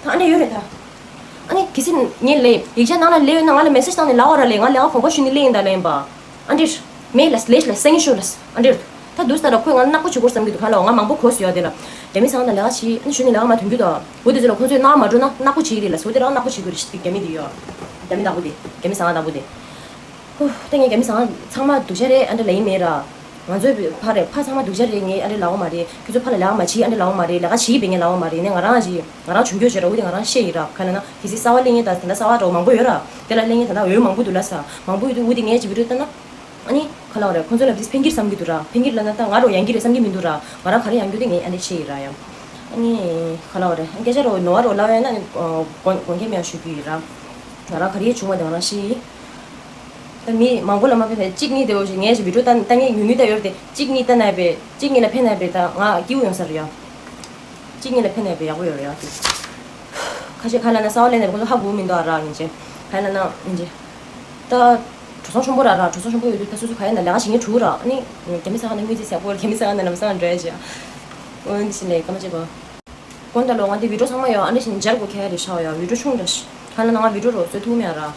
ད་ཨ་འདྲ་ཡོད་རེད་ད། ཨ་ནི་གི་སི་ངས་ལས་ཡིག་ཆ་ནང་ལ་ལས་ཡོད་ན་ང་ལ་མེ་སེ་ཇི་བཏང་ནས་ལབ་འོ་ར་ལས་ང་ལས་ཀ་དགོངས་པ་ཞུ་ནི་ལས་ཡིན་ད་ལེན་པ། ཨ་འདྲེར། མེད་ལ་ལས་ལ་སེང་ཤོ་ལ་ཨ་འདྲེར། ད་འདུག་ས་ལ་ཁོས་ང་ནག་པོ་བྱེད་དགོས་བསམ་གྱི་འདུག་ག་ལ། ང་མང་པོ་གོ་ཟེར་ཡ་དེ་ལ། རྒྱ་མི་ཚང་ད་ལས་ཀ་བྱེད་ཨ་ནི་གཞུག་ནས་ལས་ཀ་མ་ཐོན་རྒྱུ་དང་། འོ་དེ་ཚོ་ལ་ཁོང་ཚོས་ནག་མ་འགྲོ་ན་ནག་པོ་བྱེད་ཀྱི་རེད་ལ་ཟེར། འོ་དེ་རང་ནག་པོ་བྱེད་དགོས་རེད་ཟེར། རྒྱ་མི་དེ་ཡོད། རྒྱ་མི་ནག་པོ་དེ། རྒྱ་མི་ཚང་ནག་པོ་དེ། ཧུ། ད་ངས་རྒྱ་མི་ཚང་ཚང་མ་སྡུག་ཅག་རེད་ཨ་འདྲ་ལབ་ཡིན་མེད་ར། ང་ཚོའི་ཕ་རེད། ཕ་ཚང་མ་སྡུག་ཅག་རེད། ངས་ཨ་འདྲ་ལབ་ཡོད་མ་རེད། ཁྱོད་ཚོ་ཕ་ལ་ལས་ཀ་མ་བྱེད་ཨ་འདྲ་ལབ་ཡོད་མ་རེད། ལས་ཀ་བྱེད་པས་ངས་ལབ་ཡོད་མ་རེད། ནས་ང་རང་ཞིག་ང་རང་བྱུང་རྒྱུ་བྱེད་ར། འོ་དེ་ང་རང་ཤེས་ཡིན་ར། ག་ལ་ན་དེ་སྲིད་གསར་པ་གླེང་མཁན་ད་ད་ལྟ་གསར་པ་འདྲ་བོ་མང་པོ་ཡོད་ར། དེ་ལ་གླེང་མཁན་ད་ལྟ་འོས་མང་པོ་འདུག་ལ་ས། མང་པོ་ཡོད་དུས་འོ་དེ་ངས་ཅིག་བི་ཌིའོ་ལྟ་ན། ཨ་ནི་ག་ལ་བ་རེད། ཁོང་ཚོ་ལ་བི་ཕན་གྱི་བསམ་གྱི་འདུག་ར། ཕན་གྱི་ལབ་ན་ད་ང་རོ་ཡང་གི་རེད་བསམ་གྱི་མི་འདུག་ར། ང་རང་ག་རེ་ཡང་རྒྱུ་དེ་ངས་ཨ་འདྲ་ཤེས་ཡིན་ར་ཡང་། ཨ་ནི་ག་ལ་བ་རེད། སྐད་ཆ་རོ་ནོར་བ་རོ་ལབ་ཡོད་ན་ཨ་ནི་དགོངས་དགོངས་འགལ་མེད་ཡ་ཞུ་རྒྱུ་ཡིན་ར། ང་རང་ག་རེ་བྱུང་བ་དེ་ང་རང་ཤེས་ཡིན། ད་མི་མང་པོ་ལ་མ་ཕན་ཐོགས་གཅིག་གཉིས་དེ་འོ་ཞིག་ངས་ཞིག་བི་ཌིའོ་ལྟ་ལྟ་ངས་ཉུང་ཉུང་ལྟ་ཡོད་དེ་གཅིག་གཉིས་ལྟ་ན་བས་གཅིག་གཉིས་ལ་ཕན་ན་བས་ད་ང་སྐྱིད་པོ་ཡོང་ས་རེད་ཡ། གཅིག་གཉིས་ལ་ཕན་ན་བས་ཡག་པོ་ཡོད་རེད་ཡ་དེ། ཁ་ཤས་ག་ལ་ན་གསར་པ་ལེན་ནས་ཁོ་ཚོ་ཧ་གོ་མི་འདུག་ཨ་ར་ཡིན་ཅེ། ག་ལ་ན་ཡིན་ཅེ། ད་གྲོ་ཚང་ཆེན་པོ་ར་ར། གྲོ་ཚང་ཆེན་པོ་ཡོད་དུས་ད་སོ་སོ་ག་ཡ་ན་ལས་ཀ་བྱེད་མཁན་ཕྲུ་གུ་ར། ཨ་ནི་རྒྱ་མི་ས་ཁ་ན་དངུལ་རྩིས་ཡག་པོ་ར། རྒྱ་མི་ས་ཁ་ན་ལམ་སང་འགྲོ་ཡ་ཅེ། འོ་འདི་ཞིག་ལས་ཀ་མ་བྱེད་པ། དགོངས་དག་ལོ། ང་འདི་བི་ཌིའོ་ཚང་མ་ཡོད་ཨ་འདྲ་ཞིག་སྦྱར་དགོས་ཁྱད་རེ་ཤག་ཡ། བི་ཌིའོ་ཆུང་འདྲ་ཞིག་ག་ལ་ན་ང་བི་ཌིའོ་རོ་བཟོ་ཐུབ་མེད་ར།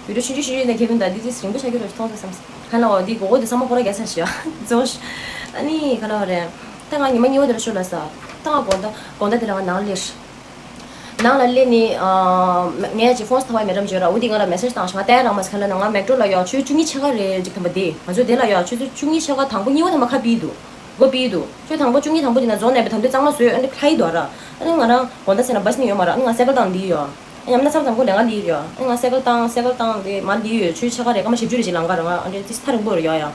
བི་ཌིའོ་ཆུང་ཆུང་ཆུང་ཆུང་ནས་ཁེ་ཕན་དང་འདི་ཚིག་རིང་པོ་ཆགས་ཀྱི་རོ་མཐོང་ས་བསམ། ག་ལ་འོ་འདི་གོ་གོ་འདི་ཚང་མ་ཁོ་ར་རྒྱག་ས་ཞིག་ཡ་ཛོ་ཞིག་ཨ་ནི་ག་ལ་བ་རེད། ད་ང་ཉི་མ་གཉིས་པ་འདི་ལ་ཤོད་ལ་ས། ད་ང་དགོང་དག་དགོང་དག་འདི་ལ་ང་ནང་སླེབས། ནང་ལ་སླེབས་ནི། ཨ། ངས་ཅིག་ཕོན་ཐ་ཝའི་མེ་ཌམ་བརྗོད་ར། འོ་དེ་ང་ལ་མེ་སེ་ཇི་བཏང་ཤག་ང་བལྟས་རང་མ་ཟེར་ག་ལ་ན་ང་མེག་ཏོ་ལ་ཡོད། ཆུ་ཚོད་བཅུ་གཉིས་ཕྱེད་ཀ་རེད་ཅིག་ཐམ་པ་དེ། ང་ཚོ་དེ་ལ་ཡོད། ཆུ་ཚོད་བཅུ་གཉིས་ཕྱེད་ཀ་དང་པོ་གཉིས་པ་ཐམ་པ་ཁ་ཕྱེ་འདུག་སྒོ་ཕྱེ་འདུག་ཆུ་ཚོད་དང་པོ་བཅུ་གཉིས་དང་པོ་དེ་ན་རྫོང་ནས་པའི་དམ་དུས་གཙང་མ་བཟོས། ཨ་ནི་ཁ་ཡི་འདུག་ར། ཨ་ནི་ང་རང་དགོང་དག་ཟེར་ན་བྷ་སི་ནི་ཡོད་མ་ར། ཨ་ནི་ང་སའི་ཀལ་བཏང་འདི་ཡོད། ཨ་ནི་ཡང་ན་མཚམས་མཚམས་ཁོ་ལས་ཀ་འདི་ཡོད། ཨ་ནི་ང་སའི་ཀལ་བཏང་། སའི་ཀལ་བཏང་འདི་མ་འདི་ཡོད། ཆུ་ཚོད་ཕྱེད་ཀ་རེད། སྐར་མ་བཞི་བཅུ་རེད་ཅིག་ལམ་ཁ་ར། ང་ཨ་འདྲ་ཙི་ཐག་རིང་པོ་རེད་ཡོད་ཡ།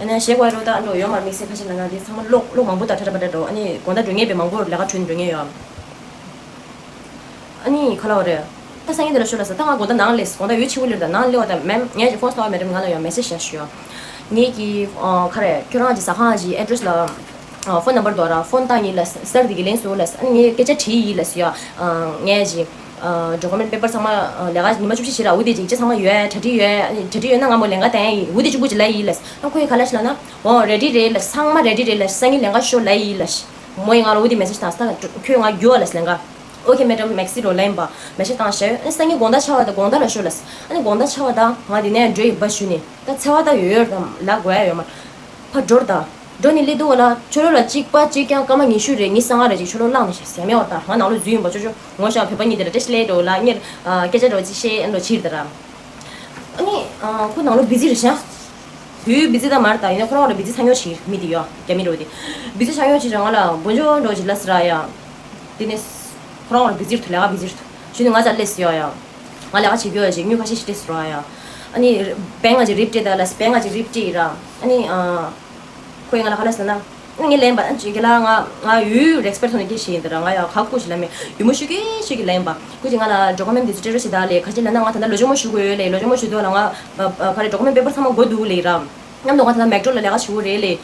ཨ་ནི་ཞེ་གོ་རོ་ད་འགྲོ་ཡོད་མ་རེད། དམིགས་བསལ་ཁ་ཤས་ལ་ན་དེ་ཚང་མ་གློག་གློག་མང་པོ་དང་ཁྲ་ཁྲ་པ་འདྲ་འགྲོ། ཨ་ནི་དགོང་དག་འགྲོ་ངེས་པའི་མང་པོ་ལས་ཀ་གྲོལ་འགྲོ་ངེས་ཡོད། ཨ་ནི་ག་ལ་བ་རེད། ད་སང་ཉིན་དེ་ལ་ཤོད་ལ་ས། ད་ང་དགོང་དག་ནང་སླེབས། དགོང་དག་ཡུལ་ཕྱི་པོ་སླེབས། ད་ནང་སླེབས་པ་ད་མེམ་ངས་ཀྱི་ཕོན་ཐ་ཝའི་མེ་ཌམ་ང་ལ་ཡང་མེ་སེ་ཇི་བཞག་ཞུ་ཡོད། ངེད་ཀྱི་ཨ་ག་རེ་ཁྱོད་རང་གི་ཟ་ཁང་གི་ཨེ་ཌི་རེ་སི་ལ་ཨ་ཕོན་ནམ་བར་འདུག་ར། ཕོན་བཏང་ཡིན་ལ་ས། སར་དེ་གི་ལན་སོ་ལ་ས། ཨ་ནི་ངས་སྐད་ཆ་དྲིས་ཡིན་ལ་ས་ཡ། ཨ་ངས་ཀྱི་ཨ་ཌོ་ཀུ་མེན་ཊི་པེ་པར་ཚང་མ་ཨ་ལས་ཀ་ཉི་མ་བཅུ་བཞི་བྱེད་ར། འོ་དེ་ཅིག་ཅི་ཚང་མ་ཡོད། གྲ་སྒྲིག་ཡོད། གྲ་སྒྲིག་ཡོད་ན་ང་མོ་ལས་ཀ་བསྟན་ཡིན། འོ་དེ་གཅིག་པུ་ཅིག་ལབ་ཡིན་ལ་ས། ཨ་ཁོས་ག་ལབ་ཤག་ལབ་ན། འོ་རེ་ཌི་རེད་ལ་ས། ཚང་མ་རེ་ཌི་རེད་ལ་ས། སང་ཉིན་ལས་ཀ་ཤོག་ལབ་ཡིན་ལ་ས། མོ་ཡིས་ང་ལ་འོ་དེ་མེ་སེ་ཇི་བཏང་ས། ད་ཁྱོད་ང་རྒྱུགས་ལ་ས། ལས་ཀ་ཨོ་ཁེ་མེ་ཌམ་མེག་སི་རོ་ལབ་ཡིན་པ། མེ་སེ་ཇི་བཏང་ཤག་ཨ་ནི་སང་ཉིན་དགོང་དག་ཆ་བ་ད་དགོང་དག་ལ་ཤོག་ལ་ས། ཨ་ནི་དགོང་དག་ཆ་བ་ད་ང་དེ་ནས་འགྲོ་ཡིན་པ་ཞུ་ནས། ད་ཚེ་བ་ད་ཡོད་ཡོད་དང་ལ་དགོས་ཡ་ཡོད་མ། ཕར་འགྲོ་ད། འགྲོ་ནི་སླེབས་འདུག་བ་ལ། ཕྱི་ལོགས་ལ་གཅིག་པ་གཅིག་རྐྱང་སྐར་མ་ཉི་ཤུ་རེད། ཉི་ཤུ་རྩ་ལྔ་རེད་ཅིག་ཕྱི་ལོགས་བླངས་ནས་ཤག་ཟེར་མེད་བ། ད་ང་ནང་ལོགས་འཛུལ་ཡིན་པ། ཅོ་ཅོ་ངོ་ཤ་བོད་པ་གཉིས་དེ་ལ་བཀྲ་ཤིས་ལེགས་འགྲོ་ལ་ངེར་སྐད་ཆ་འགྲོ་ཅིག་བཤད་ཨ་འགྲོ་ཕྱིར་ད་ར། ཨ་ནི་ཁོ་ནང་ལོགས་བི་ཛི་རེད་ཤག་བུ་བི་ཛི་ད་མར་ད་ཡིན་ན་ཁོ་རང་ལ་བི་ཛི་ཚ་ཉོ་ཆེ་མི་དེ་ཡོད། རྒྱ་མི་འགྲོ་དེ་བི་ཛི་ཚ་ཉོ་ཆེ་ར། ང་ལ་འབོ་འཇོ་འགྲོ་ཅིག་ལ་ཟེར་ར་ཡ། དེ་ནས་ཁོ་རང་ལ་བི་ཛི་རུ་ཐུ་ལས་ཀ་བི་ཛི་རུ་ཐུ་ཞུ་ནས་ང་ཚ་ལས་ཡོད་ཡ། ང་ལས་ཀ་བྱེད་རྒྱུ་ཡོད་ཅིག་དངུལ་ཁ་ཤས་ཤིག་སྤྲད་ཟེར་བ་ཡ། ཨ་ནི་བེང་ང་ཅིག་རིབ་སྤྲད་ད་ལ་བེང་ང་ཅིག་རིབ་སྤྲད་ཡིན་ར། ཨ་ནི་ཁོས་ང་ལ་ག་ལ་ཟེར་ན། ངས་ལན་པ་ཨ་ཅིག་གི་ལ་ང་ང་ཡུལ་རེ་སི་པེག་ཐོག་ནས་སྐད་བཤད་ཡིན་ད་ར། ང་ཡ་ཁ་ཁུ་ཞིག་ལ་མེད་ཡུ་མོ་ཤུ་གི་ཤུ་གི་ལན་པ་ཁུ་ཅིག་ང་ལ་ཌོ་ཀུ་མེན་ཊི་འདི་ཚོ་སྤྲད་རོགས་བྱེད་ད་ལས། ཁ་ཅིག་ལ་ན་ང་ད་ལྟ་ལོ་ཆུང་མོ་ཞུ་དགོས་ཡོད་ལས། ལོ་ཆུང་མོ་ཞུ་དུས་ལ་ང་ག་རེ་ཌོ་ཀུ་མེན་ཊི་པེ་པར་ཚང་མ་དགོས་འདུག་ལས་ར། མཉམ་དུ་ང་ད་ལྟ་མེག་ཏྲོ་ལ་ལས་ཀ་ཞུ་གི་རེད་ལས།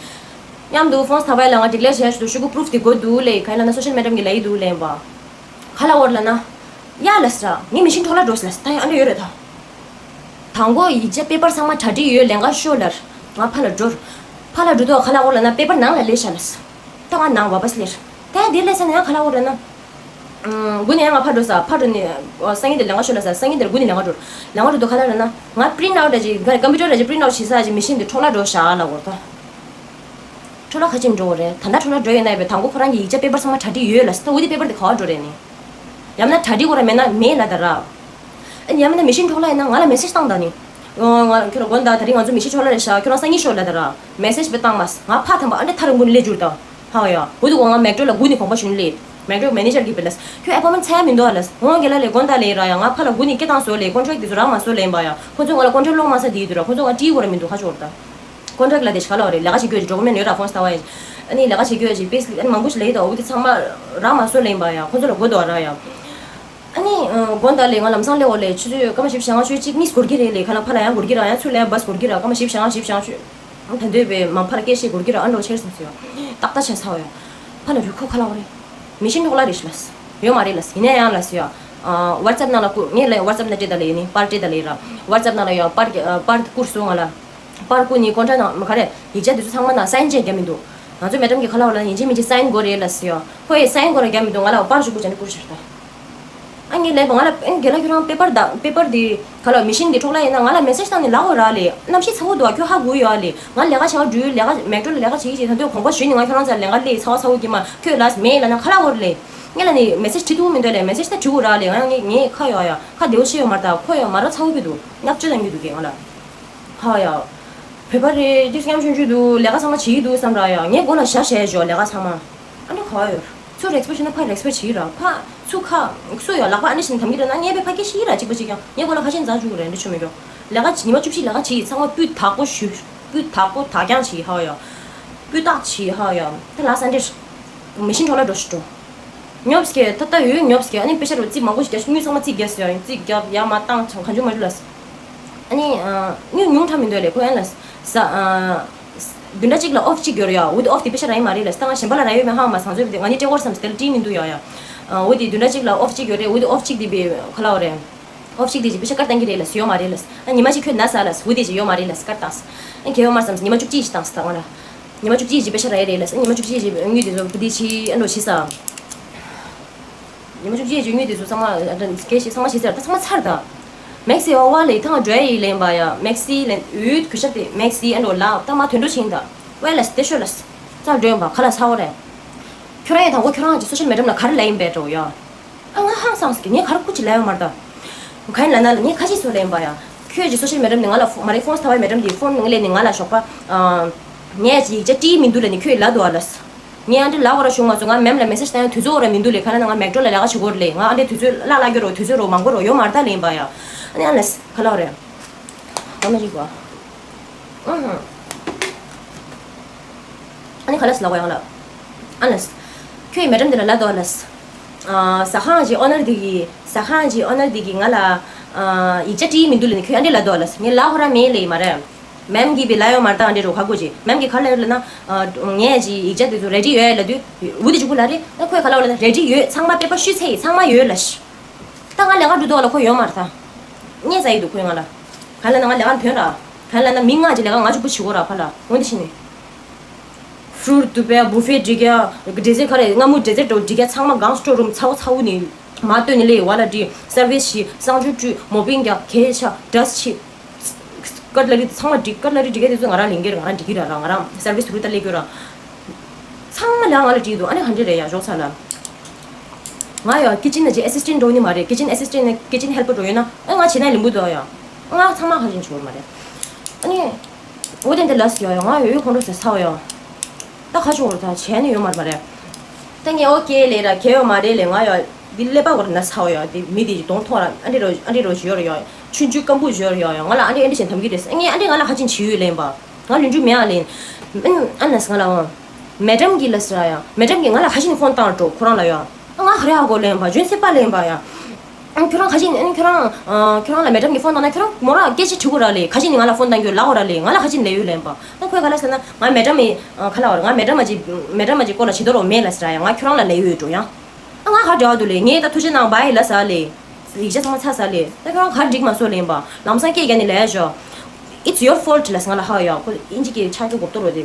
མཉམ་དུ་ཕོན་ཐ་ཝའི་ལ་ང་ཌི་ཀི་ལེར་བྱས་ཞུ་ཞུ་གི་པུ་རུཕ་དེ་དགོས་འདུག་ལས། ག་ཡིན་ལ་ན་སོ་ཤལ་མི་ཌི་ཡ་གི་ལས་ཡི་འདུག་ལས་པ། ག་ལ་བོར་ལ་ན། ཡ་ལ་ས་ར་ངའི་མི་ཤིན་འཕྲོག་ལ་འགྲོ་ས་ལ་ས། ད་ཡང་ཨ་འདྲ་ཡོད་རེད་ད། དང་པོ་ཡིག་ཆ་པེ་པར་ཚང་མ་གྲ་སྒྲིག་ཡོད། ལས་ཀ་ཤོག་ལར། ང་ཕ་ལ་འགྲོ། ཕ་ལ་འགྲོ་དུས་ག་ལ་བོར་ལ་ན་པེ་པར་ནང་ལ་ལས་བཞག་ལ་ས། ད་ང་ནང་བ་པ་སི་ལེར། ད་ཡང་དེ་ལས་ས་ན་ཡང་ག་ལ་བོར་ལ་ན། དགུ་ནས་ཡང་ང་ཕར་འགྲོ་ས། ཕར་འགྲོ་ནས་སང་ཉིན་དེ་ལས་ཀ་ཤོར་ལ་ས། སང་ཉིན་དེར་དགུ་ནས་ལས་ཀ་འགྲོ། ལས་ཀ་འགྲོ་དུས་ག་ལ་རེད་ན། ང་པི་རིན་ཊི་ཨའུཊ་ཅིག་ཀམ་པུ་ཊར་ཅིག་པི་རིན་ཊི་ཨའུཊ་བྱེད་ས་ཅིག་མི་ཤིན་དེ་འཕྲོ་བརླག་འགྲོ་བཞག་ལ་འོར་ད། འཕྲོ་བརླག་ག་ཅིག་འགྲོ་རེད། ད་ལྟ་འཕྲོ་བརླག་འགྲོ་ཡོད་ན་ཡོད་པའི་དང་པོ་ཁོ་རང་གི་ཡིག་ཆ་པེ་པར་ཚང་མ་གྲ་སྒྲིག་ཡོད་ལ་ས། ད་འོ་དེ་པེ་པར་དེ་ག་བ་འགྲོ་རེད་ནི། ཡང་ན་གྲ་སྒྲིག་དགོས་ར་མེད་ན་མེད་ལ་ད་ར། ཨ་ནི་ཡང་མིན་ན་མི་ཤིན་འཕྲོ་བརླག་ཡིན་ན་ང་ལ་མེ་སེ་ཇི་བཏང་ད་ནི། ང་ཁྱོད་རང་དགོན་ད་ད་རིང་ང་ཚོ་མི་ཤིན་འཕྲོ་བརླག་རེད་ཤག་ཁྱོད་རང་སང་ཉིན་ཤོག་ལ་ད་ར། མེ་སེ་ཇི་པེ་བཏང་མ་ས། ང་ཕ་ཐམ་པ་ཨ་འདྲ་ཐག་རིང་པོ་ནས་སླེབས་འགྱུར་ད། ཧ་ཡ། འོ་དུ་གོ་ང་མེག་ཏྲོ་ལ་དགུ་ནས་གོམ་པ་ཞུ་ནས་སླེབས། མེག་ཏྲོ་མེ་ནེ་ཇར་གྱིས་པེ་ལ་ས། ཁྱོད་ཨེ་པོན་མེན་ཊི་ཚད་མི་འདུག་ཨ་ལ་ས། འོང་གི་ལ་ལས་དགོན་ད་ལས་ར་ཡ། ང་ཕ་ལ་དགུ་ནས་སྐད་བཏང་སོ་ལས། ཀོན་ཊེག་དེ་ཚོ་རག་མ་སོ་ལས་པ་ཡ། ཁོ་ཚོ་ང་ལ་ཀོན་ཊེག་སློང་མ་ས་དེ་ཡིན་དུས་ར། ཁོ་ཚོ་ང་བྲིས་དགོས་ར་མི་འདུག་ཧ་ཅོར་ད། ཀོན་ཊེག་ལ་དེ་ཤ་ལ་བ་རེད། ལས་ཀ་བྱེད་རྒྱུ་ཡོད་ཅིག་ཌོ་ཀུ་མེན་ཊི་ཡོད་ར། ཕོན་ཐ་ཝའི་ཨ་ནི་ལས་ཀ་བྱེད་རྒྱུ་ཡོད་ཅིག་པེ་སི་ལིབ་ཨ་ནི་མང་པོ་ཞིག་ལས་ཡིན་ད། འོ་དེ་ཚང་མ་རག་མ་སོ་ལས་པ་ཡ། ཁོ་ཚོ་ལ་དགོས་འདུག་ར་ཡ། ཨ་ནི་དགོན་བདག་ལས་ང་ལམ་སང་སླེབས་འོ་ལས་ཆུ་ཚོད་སྐར་མ་བཞི་བཅུ་ཞེ་ལྔ་ཆུ་ཚོད་གཅིག་གཉིས་འགོར་གྱི་རེད་ལས། ཁ་ལ་ཕ་ལ་ཡང་འགོར་གྱི་ར། ཡང་ཚུར་ལ་ཡང་བ་སི་འགོར་གྱི་ར། སྐར་མ་བཞི་བཅུ་ཞེ་ལྔ་བཞི་བཅུ་ཞེ་ལྔ་ཆུ་ཚོད། ད་འདོད་པའི་མ་ཕར་སྐད་བཤད་འགོར་གྱི་ར། ཨ་འགྲོ་ཁྱེར་སོང་ཟེར་ཡ། ཏག་ཏག་བྱས་ཚར་བ་ཡ། ཕ་ལ་རུ་ཁོ་ཁ་ལ་བ་རེད། མི་ཤིན་འཕྲོག་ལ་རེད་ཤི་ལ་ས། ཡོད་མ་རེད་ལ་ས། ཡིན་ན་ཡང་ལ་ས་ཡ། ཝ་ཊི་སེབ་ནང་ལ་ཁུ་ངས་ལ་ཝ་ཊི་སེབ་ནང་སྤྲད་ད་ལ་ཡིན་ནི་པར་སྤྲད་ད་ལ་ཡིན་ར། ཝ་ཊི་སེབ་ནང་ལ་ཡ་པར་པར་བསྐུར་སོང་ང་ལ། པར་བསྐུར་ནི་ཀོན་ཊེག་ནང་མ་ག་རེ་ཡིག་ཆ་དེ་ཚོ་ཚང་མ་ནང་སའིན་བྱས་རྒྱབ་མི་འདུག་ང་ཚོ་མེ་ཌམ་གྱི་ཁ་ལ་བ་ལ་ཡིན་གཅིག་མིན་གཅིག་སའིན་དགོས་རེད་ལ་ས་ཡ། ཁོ་ཡི་སའིན་དགོས་ར་རྒྱབ་མི་འདུག་ང་ལ་པར་ཞུ་དགོས་བྱས་ནས་བསྐུར་ཤར་ད། ཨ་ངས་ལབ་པ། ང་ལ་ཨ་རྒན་ལགས་ཁྱོད་རང་པེ་པར་དང་པེ་པར་འདི་ག་ལ་མི་ཤིན་འདི་འཕྲོ་བརླག་ཡིན་ན་ང་ལ་མེ་སེ་ཇི་བཏང་ནས་ལབ་དགོས་ར་ལེ། གནམ་གཤིས་ཚ་བོ་འདུག་ཨ། ཁྱོད་ཧ་གོ་ཡོད་ཨ་ལེ། ང་ལས་ཀ་བྱེད་པ་འགྲུལ་ལས་ཀ་མེག་ཌོ་ལ་ལས་ཀ་བྱེད་ཀྱི་བྱེད། ད་དུང་དགོངས་པ་ཞུས་ནས་ང་ཁྱོད་རང་རྩར་ལས་ཀ་སླེབས། ཚ་བ་ཚ་བོ་གི་མ་ཁྱོད་ལབ་མེད་ལབ་ན་ག་ལ་འོར་ལེ། ངས་ལབ་ནས་མེ་སེ་ཇི་བྲིས་ཐུབ་མི་འདུག་ལེ། མེ་སེ་ཇི་ད་བྲིས་དགོས་ར་ལེ། ང་ངས་ངས་ཁ་ཡོད་ཡ། ཁ་བདེ་བོ་ཤེས་ཡོད་མ་རེད། ད་ཁོ་ཡོད་མ་ར་ཚ་བོ་གི་འདུག་བརྙས་བཅོས་བཏང་གི་འདུག་གས་ང་ལ། ཧ་ཡ། བོད་པ་རེད། ཏིས་སྐྱམ་ཆུང་ཆུང་འདུག་ལས་ཀ་ཚང་མ་བྱེད་ཀྱི་འདུག་བསམ་ར་ཡ། ངའི་མགོ་ལ་ཞྭ་བཞག་ཞོག་ལས་ཀ་ཚང་མ། ཨ་ནི་ག་བ་ཡོད། ཚུར་རེ་སི་པེག་བྱས་ན་ཕར་རེ་སི་པེག་བྱེད་ར། ཕ་ཚུར་ཁ་སུ་ཡོད་ལག་པ་ཨ་ནི་བཞིན་དམ་གྱི་རེད་ན་ངས་པའི་ཕ་སྐད་ཤི་ར། གཅིག་པ་གཅིག་རྐྱང་། ངའི་མགོ་ལ་ཁ་ཆེན་འཛག་བཅུག་རེད། འདི་ཆུ་མི་འགྲོ། ལས་ཀ་ཉི་མ་བཅུ་བཞི་ལས་ཀ་བྱེད། ཚང་མ་སྤུས་དག་པོ་ཞུ། སྤུས་དག་པོ་དག་རྐྱང་བྱེད་ཧ་ཡ། སྤུས་དག་བྱེད་ཧ་ཡ། ད་ལ་སན་ཌེ་མི་ཤིན་འཕྲོ་བརླག་འགྲོ་ཤི་འགྲོ། ཉོབ་སྐད་ད་ལྟ་ཡོད། ཉོབ་སྐད་ཨ་ནི་པེ་ཤ་རུ་རྩིས་མང་པོ་ཞིག་རྒྱབ། དངུལ་ཚང་མ་རྩིས་རྒྱབ་ཟེར་ཡ་ཡིན། རྩིས་རྒྱབ་ཡ་མ་བཏང་ཆང་གང་བྱུང་མ་བྱུང་ལ། ཨ་ནི་དངུལ་ཉུང་དྲགས་མི་འདུག་ལེ། ཁོ་ཨན་ལ་ས་བདུན་ཕྲག་གཅིག་ལ་ཨོཕ་གཅིག་ཡོད་རེད་ཡ། འོ་དེ་ཨོཕ་དེ་པེ་ཤ་རང་ཡིན་མ་རེད་ལ། ད་ང་གཞན་པ་ལ་རག་ཡོད་མེད་ཧ་མ་སང་ཚོད་རེད། ང་ནི་སྤྲད་སྐོར་བསམ་སྟེ་ལ་བྲིས་མི་འདུག་ཡ་ཡ། འོ་དེ་བདུན་ཕྲག་གཅིག་ལ་ཨོཕ་གཅིག་ཡོད་རེད། འོ་དེ་ཨོཕ་གཅིག་དེ་བས་ག་ལ་བ་རེད། ཨོཕ་ཤིག་དེ་ཅིག་པེ་ཤ་ཀར་བཏང་གི་རེད་ལ། ཡོད་མ་རེད་ལ། ཨ་ཉི་མ་གཅིག་ཁྱོད་ན་ཟ་ལ། འུ་དེ་ཅིག་ཡོད་མ་རེད་ལ། ཀར་བཏང་། ཨ་གལ་ཡོད་མ་བསམ། ཉི་མ་བཅུ་གཅིག་ཅིག་བཏང་ཟ་ང་ལ། ཉི་མ་བཅུ་གཅིག་ཅིག་པེ་ཤ་རག་ཡ་རེད་ལ། ཨ་ཉི་མ་བཅུ་གཅིག་ཅིག་དངུལ་དེ་ཚོ་བུ་དེ་ཕྱི་ཨ་འགྲོ་ཕྱི་ཟ། ཉི་མ་བཅུ་གཅིག་ཅིག་དངུལ་དེ་ཚོ་ཚང་མ་ཨ་འདྲ་སྐད་ཤིག་ཚང་མ་ཕྱི་ཟ། ད་ཚང་མ་ཚར་ད། མེག་སི་ཨོ་ཝ་ལེ་ཐང་འགྲོ་ཡི་ལེན་པ་ཡ། མེག་སི་ལེན་འུད་གུ་ཤ་དེ་མེག་སི་ཨ་འགྲོ་ལ་ད་མ་དོན་འགྲོ་ཕྱིན་ད། ཝེ་ལ་སི་དེ་ཤོ་ལ་སི་ཙང་འགྲོ་ཡིན་པ་ག་ལ་ཚ་བོ་རེད། ཁྱོད་རང་ཡང་དང་པོ་ཁྱོད་རང་གི་སོ་ཤལ་མི་ཌི་ཡམ་ལ་ག་རེ་ལབ་ཡིན་པས་འགྲོ་ཡ། ཨ་ང་ཧང་སངས་ཟེར་གི། ངས་ག་རེ་ཁུ་ཅི་ལབ་ཡོད་མ་རེད་ད། ག་ཡིན་ལབ་ན་ལ་ངས་ཁ་ཅིག་བཟོ་ལེན་པ་ཡ། ཁྱོད་ཀྱི་སོ་ཤལ་མི་ཌི་ཡམ་ནས་ང་ལ་ཕོ་མ་རེད། ཕོན་ཐ་བའི་མི་ཌི་ཡམ་དེ་ཕོན་ནང་ལས་ནས་ང་ལ་ཞོགས་པ། ཨ། ངས་ཀྱི་ཡིག་ཆ་བྲིས་མི་འདུག་ལ་ནི་ཁྱོད་ལབ་འདུག་ཨ་ལ། ངས་ཨ་འདྲི་ལབ་དགོས་ར་བྱུང་མ་སོང་། ང་མེམ་ལ་མེ་སེཇ་བཏང་ཡ་དུས་ཚོད་འོ་ར་མི་འདུག་ལེ། ག་ལ་ན་ང་མེག་ཌོ་ལ་ལས་ཀ་བྱེད་དགོས་རེད་ལེ། ང་ཨ་འདྲི་དུས་ཚོད་བརླག་བརླག་གི་རོ། དུས་ཚོད་རོ་མང་པོ་རོ་ཡོད་མ་རེད་ད་ལེན་པ་ཡ། ཨ་ནི་ཨ་ལ་ག་ལ་རེད། ད་མ་རིག་པ། ཨུ་ཧུ། ཨ་ནི་ག་ལ་སི་ལ་གོ་ཡང་ལ། ཨ་ལ་སི། ཁྱོད་ཡི་མེ་ཌམ་འདི་ལ་ལ་དོ་ཨ་ལ་སི། ཨ། ཟ་ཁང་གི་ཨོ་ནར་འདི་གི། ཟ་ཁང་གི་ཨོ་ནར་འདི་གི་ང་ལ། ཨ། ཡིག་ཆ་བྲིས་མི་འདུག་ལ་ནི་ཁྱོད་ཨ་འདྲི་ལ་དོ་ཨ་ལ་སི། ངས་ལ་ཧོ་ར་མེད་ལེ་ཡི་མ་རེད། མེམ་གི་བི་ལ་ཡོད་མ་རེད་ད། ཨ་འདྲི་རོ་ཁ་གོ་ཅི། མེམ་གི་ག་ལ་ཡོད་ལ་ན། ཨ། ངས་ཀྱི་ཡིག་ཆ་འདི་ཚོ་རེ་ཌི་ཡོད་ལ་དུས། འུ་འདི་ཅུ་གུ་ལ་རེད། ད་ཁོས་ག་ལ་ཡོད་ལ་ན་རེ་ཌི་ཡོད། ཚང་མ་པེ་པར་ཤུ་ཚེ་ཡི་ཚང་མ་ཡོད་ལ་ཤི། ད་ང་ལས་ཀ་འགྲོ་དོ་ལ་ཁོ་ཡོད་མ་རེད་ད། ངས་ཟ་ཡི་འདུག་ཁོས་ང་ལ། ག་ལ་ན་ང་ལས་ཀ་ཐོན་ར། ག་ལ་ན་མི་ལྔ་ཅིག་ལས་ཀ་ང་གཅིག་པུ་བྱེད་དགོས་ར་ཕ་ལ། འོན་ཏེ་ཕྱིན་ནས། ཧྥུ་རུ་ཏུ་པེ་བུ་ཧྥེ་སྒྲིག་ཡ། ཌེ་ཛེར་ག་རེ་སྔ་མོ་ཌེ་ཛེར་འགྲོ་སྒྲིག་ཡ་ཚང་མ་གང་སི་ཊོར་རུམ་ཚ་བོ་ཚ་བོ་ནས་མ་སྟོན་ནས་ལས་ཝ་ལ་ཌི་སར་ཝིས་ཤི་གསང་སྤྱོད་སྤྲུལ་མོ་པིང་རྒྱ་གས་ཆ་འདྲ་ཆི། ཀཊ་ལ་རི་ཚང་མ་སྒྲིག་ཀཊ་ལ་རི་སྒྲིག་ཡ་དེ་ཚོ་ང་རང་ལེན་གྱི་ར། ང་རང་སྒྲིག་གི་ར་ར། ང་རང་སར་ཝིས་ཐུག་རུ་ད་ལས་གྱི་ར། ཚང་མ་ལ་ང་ལ་བྲིས་འདུག་ཨ་ནི་ག་འདྲ་རེད་ཡ་ཞོག་ཚ་ལ། ང་ཡ་ཀི་ཅན་ན་ཅི་ཨེ་སི་སི་ཊན་འགྲོ་ནི་མ་རེད། ཀི་ཅན་ཨེ་སི་སི་ཊན་ནི་ཀི་ཅན་ཧེལ་པར་འགྲོ་ཡོད་ན་ཨ་ང་བྱེད་ན་ལེན་པོ་འདུག་ཡ། ང་ཚང་མ་ག་ཅན་བྱེད་དགོས་མ་རེད། ཨ་ནི་འོ་དེ་འདི་ལ་སི་ཡ་ཡ་ང་ཡོད་ཡོད་ཁོང་ཁྲོ་ཟ་ཚ་བ་ཡ། ད་ག་ཅུང་རུ་ད་བྱས་ནི་ཡོད་མ་རེད་མ་རེད། ད་ངས་ཨོ་ཀེ་ལེ་ར་གལ་ཡོད་མ་རེད་ལེ། ང་ཡ་འདི་ཀླད་པ་གོ་ར་ན་ཚ་བ་ཡ། འདི་མི་འདི་གདོང་ཐོག་ར་ཨ་འདྲི་རོ་ཨ་འདྲི་རོ་ཞུ་ཡོད་ར་ཡ། ཆུང་ཆུང་སྐམ་པོ་ཞུ་ཡོད་ར་ཡ། ང་ལ་ཨ་འདྲི་ཨ་འདྲི་བྱས་ནས་དམ་གི་རེད། ངས་ཨ་འདྲི་ང་ལ་ག་ཅན་བྱེད་ཡོད་ལེན་པ། ང་ལུས་འབྲུ་མེད་ཨ་ལེན། ཨ་ལ་སི་ང་ལ་འོང་། མེ་ཌམ་གྱིས་ལ་ཟེར་ཡ། མེ་ཌམ་གྱིས་ང་ལ་ག་ཅན་ཕོན་བཏང་འགྲོ་ཁོ་རང་ལ་ཡ། ང་ག་རེ་ཧ་གོ་ལེན་པ་ཇོན་སི་པ་ལེན་པ་ཡ། ཨ་ཁྱོད་རང་ག་ཅན་ཨ་ཁྱོད་རང་ཨ་ཁྱོད་རང་ལ་མེ་ཌམ་གྱིས་ཕོན་བཏང་ན་ཁྱོད་རང་མོ་རང་སྐད་ཆ་དྲི་དགོས་ར་ལེ། ག་ཅན་ནི་ང་ལ་ཕོན་བཏང་རྒྱུ་ལ་འོ་ར་ལེ། ང་ལ་ག་ཅན་ལས་ཡོད་ལེན་པ། ཨ་ཁོས་ག་ལ་ཟེར་ན་ང་མེ་ཌམ་ཡི་ཨ་ག་ལ་འོ་ར་ང་མེ་ཌམ་མ་ཅི་མེ་ཌམ་མ་ཅི་སྐོར་ལ་བྱེད་དོ་རོ་མེད་ལ་ཟེར་ཡ། ང་ཁྱོད་རང་ལ་ལས་ཡོད་འགྲོ་ཡ། ཨ་ང་ག་འདྲ་བ་འདུག་ལེ། ངས་ད་ཐུགས་རྗེ་གནང་བའི་ལ་ཟ་ལེ། ཡིག་ཆ་ཚང་མ་ཚ་ས་ལེ། ད་ཁྱོད་རང་ག་འགྲིག་མ་སོང་ལེན་པ། ལམ་སང་སྐད་རྒྱག་ནས་ལས་ཞོ། It's your fault ལ་ང་ལ་ཧ་ཡ། ཁོ་ཨིན་ཇི་གི་ཆ་རྒྱུ་གོ་ཏོ་རོ་དེ།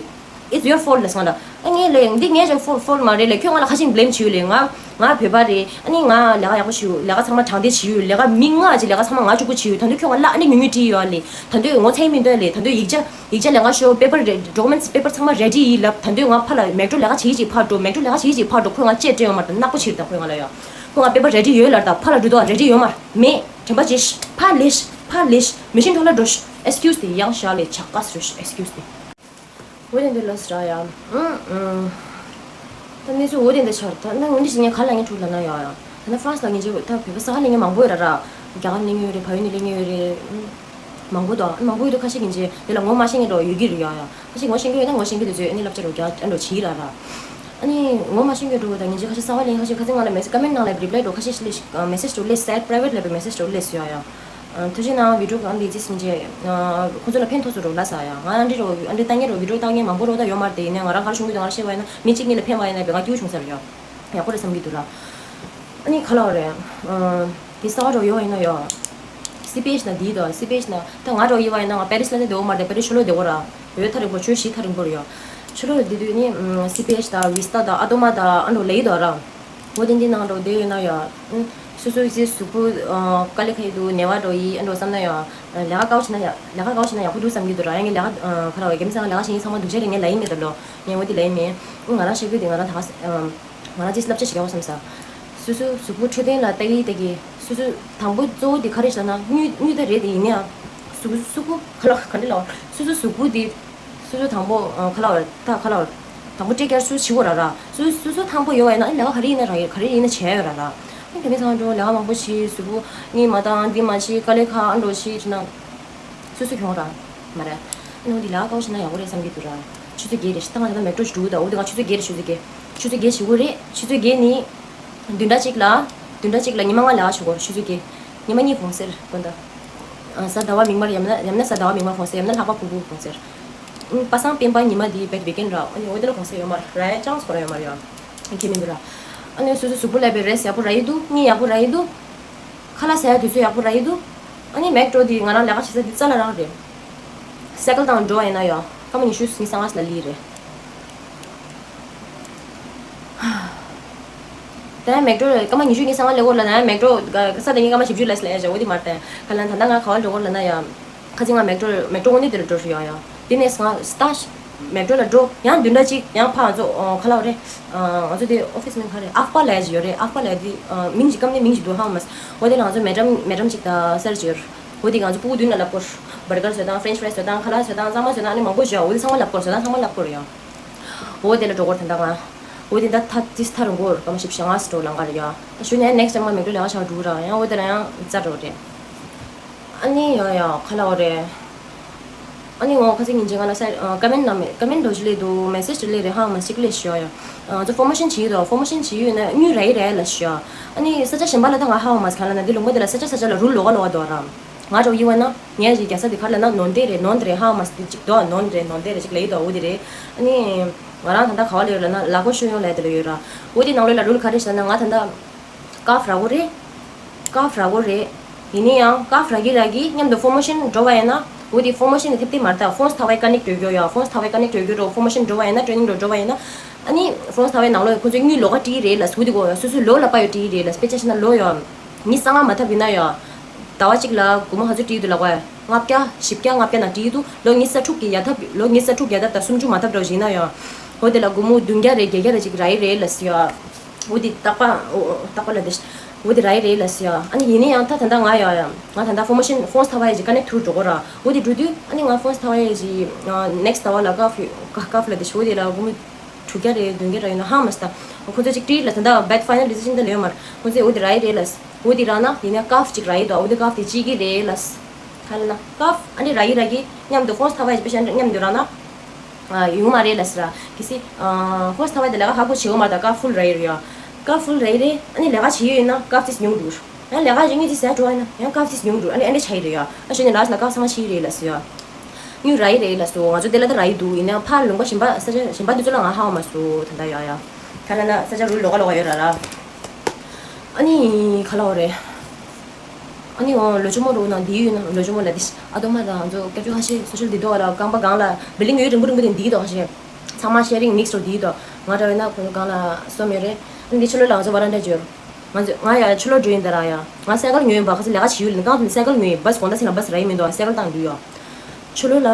It's your fault ལ་ང་ལ། ཨ་ངས་ལེ་འདི་ངས་ཀྱང་fault fault མ་རེད་ལེ། ཁྱོད་ང་ལ་ག་ཅན་blame བྱེད་ཡོད་ལེ། ང་ང་བོད་པ་རེད། ཨ་ནི་ང་ལས་ཀ་ཡག་པོ་བྱེད་ཡོད། ལས་ཀ་ཚང་མ་དྲང་བདེན་བྱེད་ཡོད། ལས་ཀ་མི་ལྔ་ཅིག་ལས་ཀ་ཚང་མ་ང་གཅིག་པུ་བྱེད་ཡོད། ད་དུང་ཁྱོད་ང་ལ་ཨ་ནི་ཉུང་ཉུང་བྲིས་ཡོད་ལེ། ད་དུང་ངོ་ཚ་མི་འདོད་ལེ། ད་དུང་ཡིག་ཆ་ཡིག་ཆ་ལས་ཀ་ཤོ་པེ་པར་རེ་ཌོ་ཀུ་མེན་ཊི་པེ་པར་ཚང་མ་རེ་ཌི་ཡིན་ལབ། ད་དུང་ང་ཕ་ལ་མེག་ཌོ་ལས་ཀ་བྱེད་ཀྱི་ཅིག་ཕར་འགྲོ། མེག་ཌོ་ལས་ཀ་བྱེད་ཀྱི་ཅིག་ཕར་འགྲོ། ཁོས་ང་ལྕེ་སྤྲད་ཡོད་མ་རེད། ནག་པོ་བྱེད་དང་ཁོས་ང་ལ་ཡ། ཁོས་ང་པེ་པར་རེ་ཌི་ཡོད་ལབ། ད་ཕ་ལ་འགྲོ་དང་རེ་ཌི་ཡོད་མ་རེད། མེད། དྲན་པ་བྱེད་ཤི། ཕ་ལེ་ཤི། ཕ་ལེ་ཤི། མི་ཤིན་ཐོག་ལ་འགྲོ་ཤི། ཨེག་སི་ཀིའུ་སི་དེ་ཡང་ཤ་ལེ་ཆག་ག་སི་རུ་ཤི། ཨེག་སི་ཀིའུ་སི་དེ། འོ་དེ་འདི་ལ་སི་ར་ཡ། ཨུ་ཨུ། ད་གནས་ཚུལ་འོ་དེ་འདི་ཆར་ད་ད་འོ་འདི་ཞིག་ངས་ག་ལ་ངས་ཐུག་ལ་ན་ཡ་ཡ། ད་ན་ཧྥ་རན་སི་ལ་ངས་ཇེ་ད་བོད་པ་ས་ཧ་ལེ་ངས་མང་པོ་ཡོད་ར་ར། རྒྱ་གར་ལེ་ངས་ཡོད་རེད། བལ་ཡུལ་ནས་ལེ་ངས་ཡོད་རེད། ཨུ། མང་པོ་དང་མང་པོ་ཡོད་དུ་ཁ་ཤས་ཀྱིས་འདི་ལ་ངོ་མ་ཤེས་ངེས་འགྲོ་ཡོད་ཀྱི་རེད་ཡ་ཡ། ཁ་ཤས་ངོ་ཤེས་ཀྱི་ཡོད་ན་ངོ་ཤེས་ཀྱི་དེ་ཚོས་ཨ་ནི་བསླབ་བྱ་རོ་རྒྱག་ཨ་འགྲོ་བྱེད་ར་ར། ཨ་ནི་ངོ་མ་ཤེས་ཀྱི་འགྲོ་ད་ངེད་ཅག་ཁ་ཤས་ས་ཧ་ལེ་ཁ་ཤས་ཁ་ཚིག་ང་ལ་མེ་སི་ཀ་མེན་ནང་ལ་རི་པ་ལའི་འགྲོ་ཁ་ཤས་ཤིག་ལེ་ཤིག་མེ་སེ་ཇི་འགྲོ་ལེ་སའེ་པ་རའི་ཝེ་ཊི་ལབ་པའི་མེ་སེ་ཇི་འགྲོ་ལེ་སུ་ཡ་ཡ། ཐུགས་རྗེ་གནང་། བི་ཌི་ཡོ་གང་འདི་ཅི་སིན་ཅེ། ཁོ་ཚོ་ལ་ཕན་ཐོགས་སུ་འགྲོ་ལ་ས་ཡ། ང་ཨ་འདྲི་འགྲོ་ཨ་འདྲི་ལྟ་ངེས་འགྲོ་བི་ཌི་ཡོ་ལྟ་ངེས་མང་པོ་འགྲོ་ད་ཡོད་མ་རེད། དེ་ཡིན་ན་ང་རང་ག་རེ་བྱུང་གི་འདུག་ང་རང་ཤེས་པ་ཡིན་ན་མི་གཅིག་གཉིས་ལ་ཕན་པ་ཡིན་ན་བས་ང་སྐྱིད་པོ་བྱུང་ས་རེད་ཡ། ཡག་པོ་རེད་བསམ་གྱི་འདུག་ར། ཨ་ནི་ག་ལ་བ་རེད། ཨ། དེ་གསར་པ་འགྲོ་ཡོད་པ་ཡིན་ན་ཡ། སི་པི་ཨེཆ་ན་འདི་དང་སི་པི་ཨེཆ་ན་ད་ང་འགྲོ་ཡོད་པ་ཡིན་ན་ང་པེ་རི་སི་ལ་ནི་བསྡད་ཡོད་མ་རེད། པེ་རི་སི་ཕྱི་ལོགས་བསྡད་ཡོད་ར། འོ་ཐག་རིང་པོ་ཆུ་བཞི་ཐག་རིང་པོ་རེད་ཡ། ཕྱི་ལོགས་བསྡད་དུས་ནི་སི་པི་ཨེཆ་དང་ཝི་སི་ཊ་དང་ཨ་ཏོ་མ་དང་ཨ་འགྲོ་ལེ་ཡི་དང་ར། འོ་དེ་འདི་ནང་འགྲོ་བསྡད་ཡོད་ན་ཡ། ཨ། སོ་སོའི་གཟུགས་པོ་དཀའ་ལས་ཁག་གི་འདུག་ནད་པ་འགྲོ་ཡི་ཨ་འགྲོ་བསམ་ན་ཡང་ལས་ཀ་དཀའ་བ་བྱས་ན་ཡག་ལས་ཀ་དཀའ་བ་བྱས་ན་ཡག་པོ་འདུག་བསམ་གྱི་འདུག་ར། ཡང་ངས་ལས་ཀ་ཁ་ལ་བ་རྒྱ་མི་ཚང་ལས་ཀ་བྱེད་མཁན་ཚང་མ་སྡུག་ཅག་རེད། ངས་ལབ་ཡི་མེད་ད་ལོ། ངས་འོ་དེ་ལབ་ཡི་མེད། ང་རང་ཤེས་རྒྱུ་དེ་ང་རང་ད་ག་ང་རང་ཅིག་བསླབ་བྱ་ཞིག་རྒྱག་དགོས་བསམ་ས། སོ་སོའི་གཟུགས་པོ་འཕྲོད་བསྟེན་ལ་ལྟ་གི་ལྟ་གི་སོ་སོ་དང་པོ་གཙོ་བོ་དེ་ག་རེ་ཟེར་ན་དངུལ་དངུལ་ད་རེད་དེ་ཡིན་ནའང་གཟུགས་གཟུགས་པོ་ཁ་ལ་ག་འདྲ་ལབ་སོ་སོའི་གཟུགས་པོ་དེ། སོ་སོ་དང་པོ་ཁ་ལ་བ་ད་ཁ་ལ་བ་དང་པོ་ཊེག་ཀེར་སོ་སོ་བྱེད་དགོས་ར་ར། སོ་སོ་སོ་དང་པོ་ཡོད་པ་ཡིན་ན་ཨ་ལས་ཀ་ག་རེ་ཡིན་ན་ར་ག་རེ་ཡིན་ན་བྱས་ཡོད་ར་ར། ཨ་རྒྱ་མི་ཚང་འགྲོ་ལས་ཀ་མང་པོ་བྱེད་གཟུགས་པོ་གཉིད་མ་བཏང་འདི་མ་བྱེད་དཀའ་ལས་ཁག་ཨ་འགྲོ་བྱེད་བྱེད་ན་སོ་སོ་གྱོང་ར་མ་རེད། ཨ་ནི་འོ་འདི་ལས་ཀ་དཀའ་བོ་བྱེད་ན་ཡག་པོ་རེད་བསམ་གྱི་འདུག་ར། ཆུ་ཚོད་བརྒྱད་རེད་ཤག་ད་ང་ད་ལྟ་མེག་ཀྲོ་ཞིག་འགྲོ་གི་འདུག་འོ་འདི་ང་ཆུ་ཚོད་བརྒྱད་རེད་ཆུ་ཚོད་བརྒྱད་ཆུ་ཚོད་བརྒྱད་བྱེད་དགོས་རེད། ཆུ་ཚོད་བརྒྱད་ནི་བདུན་ཕྲག་གཅིག་ལ་བདུན་ཕྲག་གཅིག་ལ་ཉི་མ་ལྔ་ལས་ཀ་བྱེད་དགོས་ཆུ་ཚོད་བརྒྱད། ཉི་མ་གཉིས་གུང་སེང་དགོངས་དག་གཟའ་ཟླ་བ་མིག་དམར་ཡང་ན་ཡང་ན་གཟའ་ཟླ་བ་མིག་དམར་གུང་སེང་ཡང་ན་ལྷག་པ་ཕུར་བུ་གུང་སེང་། ཨུམ། པ་སངས་སྤེན་པ་ཉི་མ་འདི་བེད་ཝི་ཀེན་ར། ཨ་ནི་འོ་དེ་ལ་གུང་སེང་ཡོད་མ་རེད། ཅང་སྐོར་ཡོད་མ་རེད་ཡ། ཁྱེད་མི་འདུག་ར། ཨ་ནི་སོ་སོ་གཟུགས་པོ་ལ་བའི་རེས་ཡག་པོ་རག་གི་འདུག་གཉིད་ཡག་པོ་རག་གི་འདུག་ཁ་ལག་ཟ་ཡག་དུས་ཚོད་ཡག་པོ་རག་གི་འདུག་ཨ་ནི་མེག་ཀྲོ་འདི་ང་རང་ལས་ཀ་བྱེད་ས་འདི་རྩ་ལ་རང་རེད། སའི་ཀལ་དང་འགྲོ་བ་ཡིན་ན་ཡ། སྐར་མ་ཉི་ཤུ་ཉི་ཤུ་རྩ་ལྔ་ལ་ལི་རེད། ད་ཡང་མེག་ཀྲོ་སྐར་མ་ཉི་ཤུ་ཉི་ཤུ་རྩ་ལྔ་ལས་འགོར་ལ་ན་ཡང་མེག་ཀྲོ་ས་དེ་ཉིན་སྐར་མ་བཞི་བཅུ་ལས་ལས་བྱ་འོ་དེ་མར་བསྟན་ག་ལ་ད་ལྟ་ང་ག་བ་འགྲོ་འགོར་ལ་ན་ཡང་། ཁ་ཅིག་ང་མེག་ཀྲོ་མེག་ཀྲོ་དངོས་གནས་དེ་ལ་འགྲོ་ཧྲི་ཡོང་ཡ། དེ་ནས་ང་སྟ་མེག་ཀྲོ་ལ་འགྲོ་ཡང་བདུན་ཕྲག་གཅིག་ཡང་ཕ་ང་ཚོ་ཁ་ལ་རེད། ང་ཚོ་དེ་ཨོ་ཕིས་མིང་ག་རེད་ཨག་པ་ལས་ཀྱི་ཡོད་རེད། ཨག་པ་ལས་དེ་མིང་ཅིག་སྐམ་ནས་མིང་ཅིག་འདུག་ཧང་མ་སོ་དེ་ལ་ང་ཚོ་མེ་ཌམ་མེ་ཌམ་ཅིག་དང་སར་ཅིག་ཡོད་རེད། འོ་དེ་ང་ཚོ་སྤུ་གུ་བདུན་ལ་ལབ་སྐོར་བར་གར་བཟོ་དང་ཕྲེན་ཆི་ཕ་རའི་བཟོ་དང་ཁ་ལག་བཟོ་དང་གཙང་མ་བཟོ་དང་ཨ་ནི་མང་པོ་བཟོ་ཡ། འོ་དེ་ཚང་མ་ལབ་སྐོར་བཟོ་དང་ཚང་མ་ལབ་སྐོར་ཡ། འོ་དེ་ལ་འགྲོ་སྐོར་ད་ལྟ་ང་། འོ་དེ་ད་ཐ་ཏིས་ཐ་རུ་འགོར་སྐར་མ་བཞི་བཅུ་ཞེ་ལྔ་སི་འགྲོ་ལང་ག་རེད་ཡ། ད་ཞུ་ནས་ནེག་སི་ཊའིམ་ང་མེག་ཀྲོ་ལས་ཀ་བྱ་འགྲོ་ར་ཡང་འོ་དེ་ལ་ཡང་རྩ་འགྲོ་རེད། ཨ་ནི་ཡ་ཡ་ཁ་ལག་འོ་རེད། ཨ་ནི་ངོ་ཁ་སང་ཉིན་རྗེས་ང་ལ་ས་ཀ་མེན་ནང་མེ་ཀ་མེན་འགྲོ་ཞིག་ལས་འདུག་མེ་སེ་ཇི་ལས་རེད་ཧང་མ་ཞིག་ལས་ཞུ་ཡ། ང་ཚོ་ཕོར་མེ་ཤན་བྱེད་ཡོད་དོ་ཕོར་མེ་ཤན་བྱེད་ཡོད་ན་དངུལ་རག་གི་རེད་ལ་ཞུ་ཡ། ཨ་ནི་ས་ཆ་གཞན་པ་ལ་ད་ང་ཧ་བ་མ་སི་ག་ལ་ན་འདི་ལུང་པ་འདི་ལ་ས་ཆ་ས་ཆ་ལ་རུལ་ལོག་ག་ལོག་ག་འདུག་ར། ང་འགྲོ་ཡི་བ་ན་ངས་ཞིག་རྒྱ་ས་འདི་གར་ལ་ན་ནོན་ཏེ་རེད་ནོན་ཏེ་རེད་ཧ་བ་མ་སི་འདི་ཅིག་འདུག་ནོན་ཏེ་རེད་ནོན་ཏེ་རེད་ཅིག་ལ་ཡི་དོ་འོ་འདི་རེད། ཨ་ནི་ང་རང་ད་ལྟ་ག་བ་ལ་ཡོད་ལ་ན་ལ་ཀོ་ཤོ་ཡོང་ལ་ཡ་དེ་ལ་ཡོད་ར། འོ་འདི་ནང་ལོགས་ལ་རུལ་ག་རེ་ཞེ་ན་ང་ད་ལྟ། སྐར་ཕ་རག་གོ་རེད། སྐར་ཕ་རག་གོ་རེད། ཡིན་ནའི་ཡང་སྐར་ཕ་རག་གི་རག་གི་མཉམ་དུ་ཕོར་མེ་ཤན་འགྲོ་བ་ཡིན་ན། འོ་དེ་ཕོར་མེ་ཤན་ནི་ཐེབས་ཐེབས་མ་རེད་ད་ཕོན་སི་ཐ་ཝའི་ཀ་ནེག་འགྲོ་རྒྱུ་ཡོད་ཕོན་སི་ཐ་ཝའི་ཀ་ནེག་འགྲོ་རྒྱུ་རོ་ཕོར་མེ་ཤན་འགྲོ་བ་ཡིན་ན་ཊེ་ནིང་འགྲོ་འགྲོ་བ་ཡིན་ན། ཨ་ནི་ཕོན་སི་ཐ་ཝའི་ནང་ལོགས་ཁོ་ཚོས་དངུལ་ལོགས་ཀ་སྤྲད་ཀྱི་རེད་ལ་སུ་དེ་གོ་སོ་སོའི་ལོ་ལ་པ་ཡོད་སྤྲད་ཀྱི་རེད་ལ་དཔེ་ཆ་བཞག་ན་ལོ་ཡོད། ཉི་ཤུ་རྩ་ལྔ་མ་ཐེབས་ཡིན་ན་ཡོད། ཟླ་བ་གཅིག་ལ་སྒོར་མོ་ག་ཚོད་སྤྲད་ཀྱི་འདུག་ལབ་ག་ལྔ་བརྒྱ་བཞི་བརྒྱ་ལྔ་བརྒྱ་ནང་སྤྲད་ཀྱི་འདུག་ལོ་ཉི་ཤུ་རྩ་དྲུག་གི་ཡར་ཐབས་ལོ་ཉི་ཤུ་རྩ་དྲུག་ཡར་ཐབས་དང་སུམ་ཅུ་མ་ཐབས་འདྲ་བོ་ཞིག་ཡིན་ན་ཡོད། འོ་དེ་ལ་སྒོར་མོ་བདུན་བརྒྱ་རེ་བརྒྱད་བརྒྱ་རེ་ཅིག་རག་གི་རེད་ལ་ཟེར་ཡ། འོ་དེ་རྟག་པ་འོ་རྟག་པ་ལ་དེ་འོ་དེ་རག་གི་རེད་ལ་ཟེར་ཡ། ཨ་ནི་ཡིན་ན་ཡང་ད་ད་ལྟ་ང་ཡ་ཡ་ང་ད་ལྟ་ཕོར་མེ་ཤན་ཕོན་སི་ཐ་ཝའི་ཀ་ནེག་ཐུར་འགྲོ་གོ་ར། འོ་དེ་འགྲོ་དུས་ཨ་ནི་ང་ཕོན་སི་ཐ་ཝའི་ཀ་ནེག་ཟླ་བ་ལ་ཀ་ཕ་ཀ་ཕ་ལ་དེ་འོ་དེ་ལ་སྒོར་མོ་དྲུག་བརྒྱ་རེ་བདུན་བརྒྱ་རེ་ཡིན་ན་ཧ་མ་སི་ད། ཁོ་ཚོས་ཅིག་བྲིས་ལ་ད་ལྟ་བེད་ཕ་ཡི་ནལ་ཌི་སི་ཤན་དེ་ལ་ཡོད་མ་རེད། ཁོ་ཚོས་འོ་དེ་རག་གི་རེད་ལ། འོ་དེ་རག་ན་ཡིན་ན་ཀ་ཕ་ཅིག་རག་གི་འདུག་འོ་དེ་ཀ་ཕ་དེ་གཅིག་གི་རེད་ལ། ག་ལ་ན་ཀ་ཕ་ཨ་འདྲ་རག་གི་རག་གི་མཉམ་དུ་ཕོན་སི་ཐ་ཝའི་ཀ་ནེག་ཤན་མཉམ་དུ་རག་ན། ཡོང་མ་རེད་ལ་ཟེར་ར། གལ་སྲིད། ཕོན་སི་ཐ་ཝའི་དེ་ལས་ཀ་ཧ་གོ་བྱེད་འོ་མ་ད་ཀ་ཕ་ཕུལ་རག་གི་རེད་ཡ། ཀ་ཕ་ཕུལ་རག་གི་རེད་ཨ་ནི་ལས་ཀ་བྱེད་ཡོད་ཡིན་ན་ཀ་ཕ་ཅིག་ཉུང་འགྲོ། ཡང་ལས་ཀ་ཞིག་དངུལ་ཅིག་ཟད་འགྲོ་བ་ཡིན་ན་ཡང་ཀ་ཕ་ཅིག་ཉུང་འགྲོ་ཨ་ནི་ཨ་འདྲ་ཆགས་ཀྱི་རེད་ཡ། ཨ་ཞོ་ནི་ལ་ཟེར་ན་ཀ་ཕ་ཚང་མ་ཕྱིས་རེད་ལ་ཟེར་ཡ། དངུལ་རག་གི་རེད་ལ་སོ་ང་ཚོ་དེ་ལ་ད་རག་གི་འདུག་ཡིན་ནའང་ཕར་ལུང་པ་གཞན་པ་ས་ཆ་གཞན་པ་འདི་ཚོ་ལ་ང་ཧ་གོ་མ་སོང་ད་ལྟ་ཡ་ཡ། ཁ་ལ་ན་ས་ཆ་རུལ་ལོག་ག་ལོག་ག་ཡོད་ར་ར། ཨ་ནི་ག་ལ་བ་རེད། ཨ་ནི་འོ་ལོ་ཆུང་མོ་རུ་ན་འདི་ཡོད་ན་ལོ་ཆུང་མོ་ལ་འདི་ཨ་དོ་མ་དང་ང་ཚོ་སྐྱབས་བཅོལ་ཁ་ཤས་སོ་ཤལ་འདི་དོ་ལ་རྐང་པ་སྒང་ལ་བི་ལིང་ཡོད་རིང་པོ་རིང་པོ་དེ་འདི་དོ་ཁ་ཤས་ཚང་མ་ཤེ་རིང་མིག་སི་རུ་འདི་དོ་ང་འདྲ་བས་ན་ཁོ་ཚོ་སྒང་ལ་སོ་མེ་རེད། ཨ་ནི་འདི་ཕྱི་ལོགས་ལ་ང་ཚོ་བ་རན་ཌ་འཇོར། ང་ཚོ་ང་ཡ་ཕྱི་ལོགས་འགྲོ་ཡིན་ད་ར་ཡ། ང་སའི་ཀལ་ཉོས་ཡིན་པ་ཁ་ཚོ་ལས་ཀ་བྱེད་ཡུལ་ནི་གང་དུ་སའི་ཀལ་ཉོས་ཡིན་བ་སི་དགོང་དག་ཚེ་ལ་བ་སི་ར་ཡིན་མི་འདུག་སའི་ཀལ་བཏང་འདུག་ཡ། ཕྱི་ལོགས་ལ་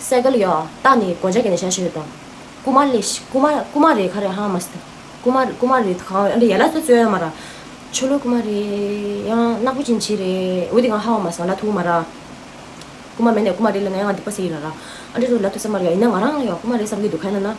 སའི་ཀལ་ཡ་བཏང་ནས་སྒོ་ལྕགས་བརྒྱབ་ནས་བཞག་ཤེས་ཡོད་དང་། རྐུ་མ་ལས་ཤི་རྐུ་མ་རྐུ་མ་རེད་ཁ་རེད་ཧ་མ་སི་ད། རྐུ་མ་རྐུ་མ་རེད་གང་ཨ་འདྲ་ཡ་ལ་ཚོ་ཚོད་ཡ་མ་ར། ཕྱི་ལོགས་རྐུ་མ་རེད་ཡང་ནག་པོ་ཅན་བྱེད་རེད་འོ་དེ་གང་ཧ་བ་མ་སོང་ལ་ཐུག་མ་ར། རྐུ་མ་མེད་ནས་རྐུ་མ་རེད་ལ་ན་ཡང་ང་སྡིག་པ་སེ་ཡིན་ལ་ར། ཨ་འདྲ་ཚོ་ལ་ཐུག་ས་མ་ར་ཡ་ཡིན་ན་ང་རང་ཡ་རྐུ་མ་རེད་བསམ་གྱི་འདུག་ག་ཡིན་ན་ན།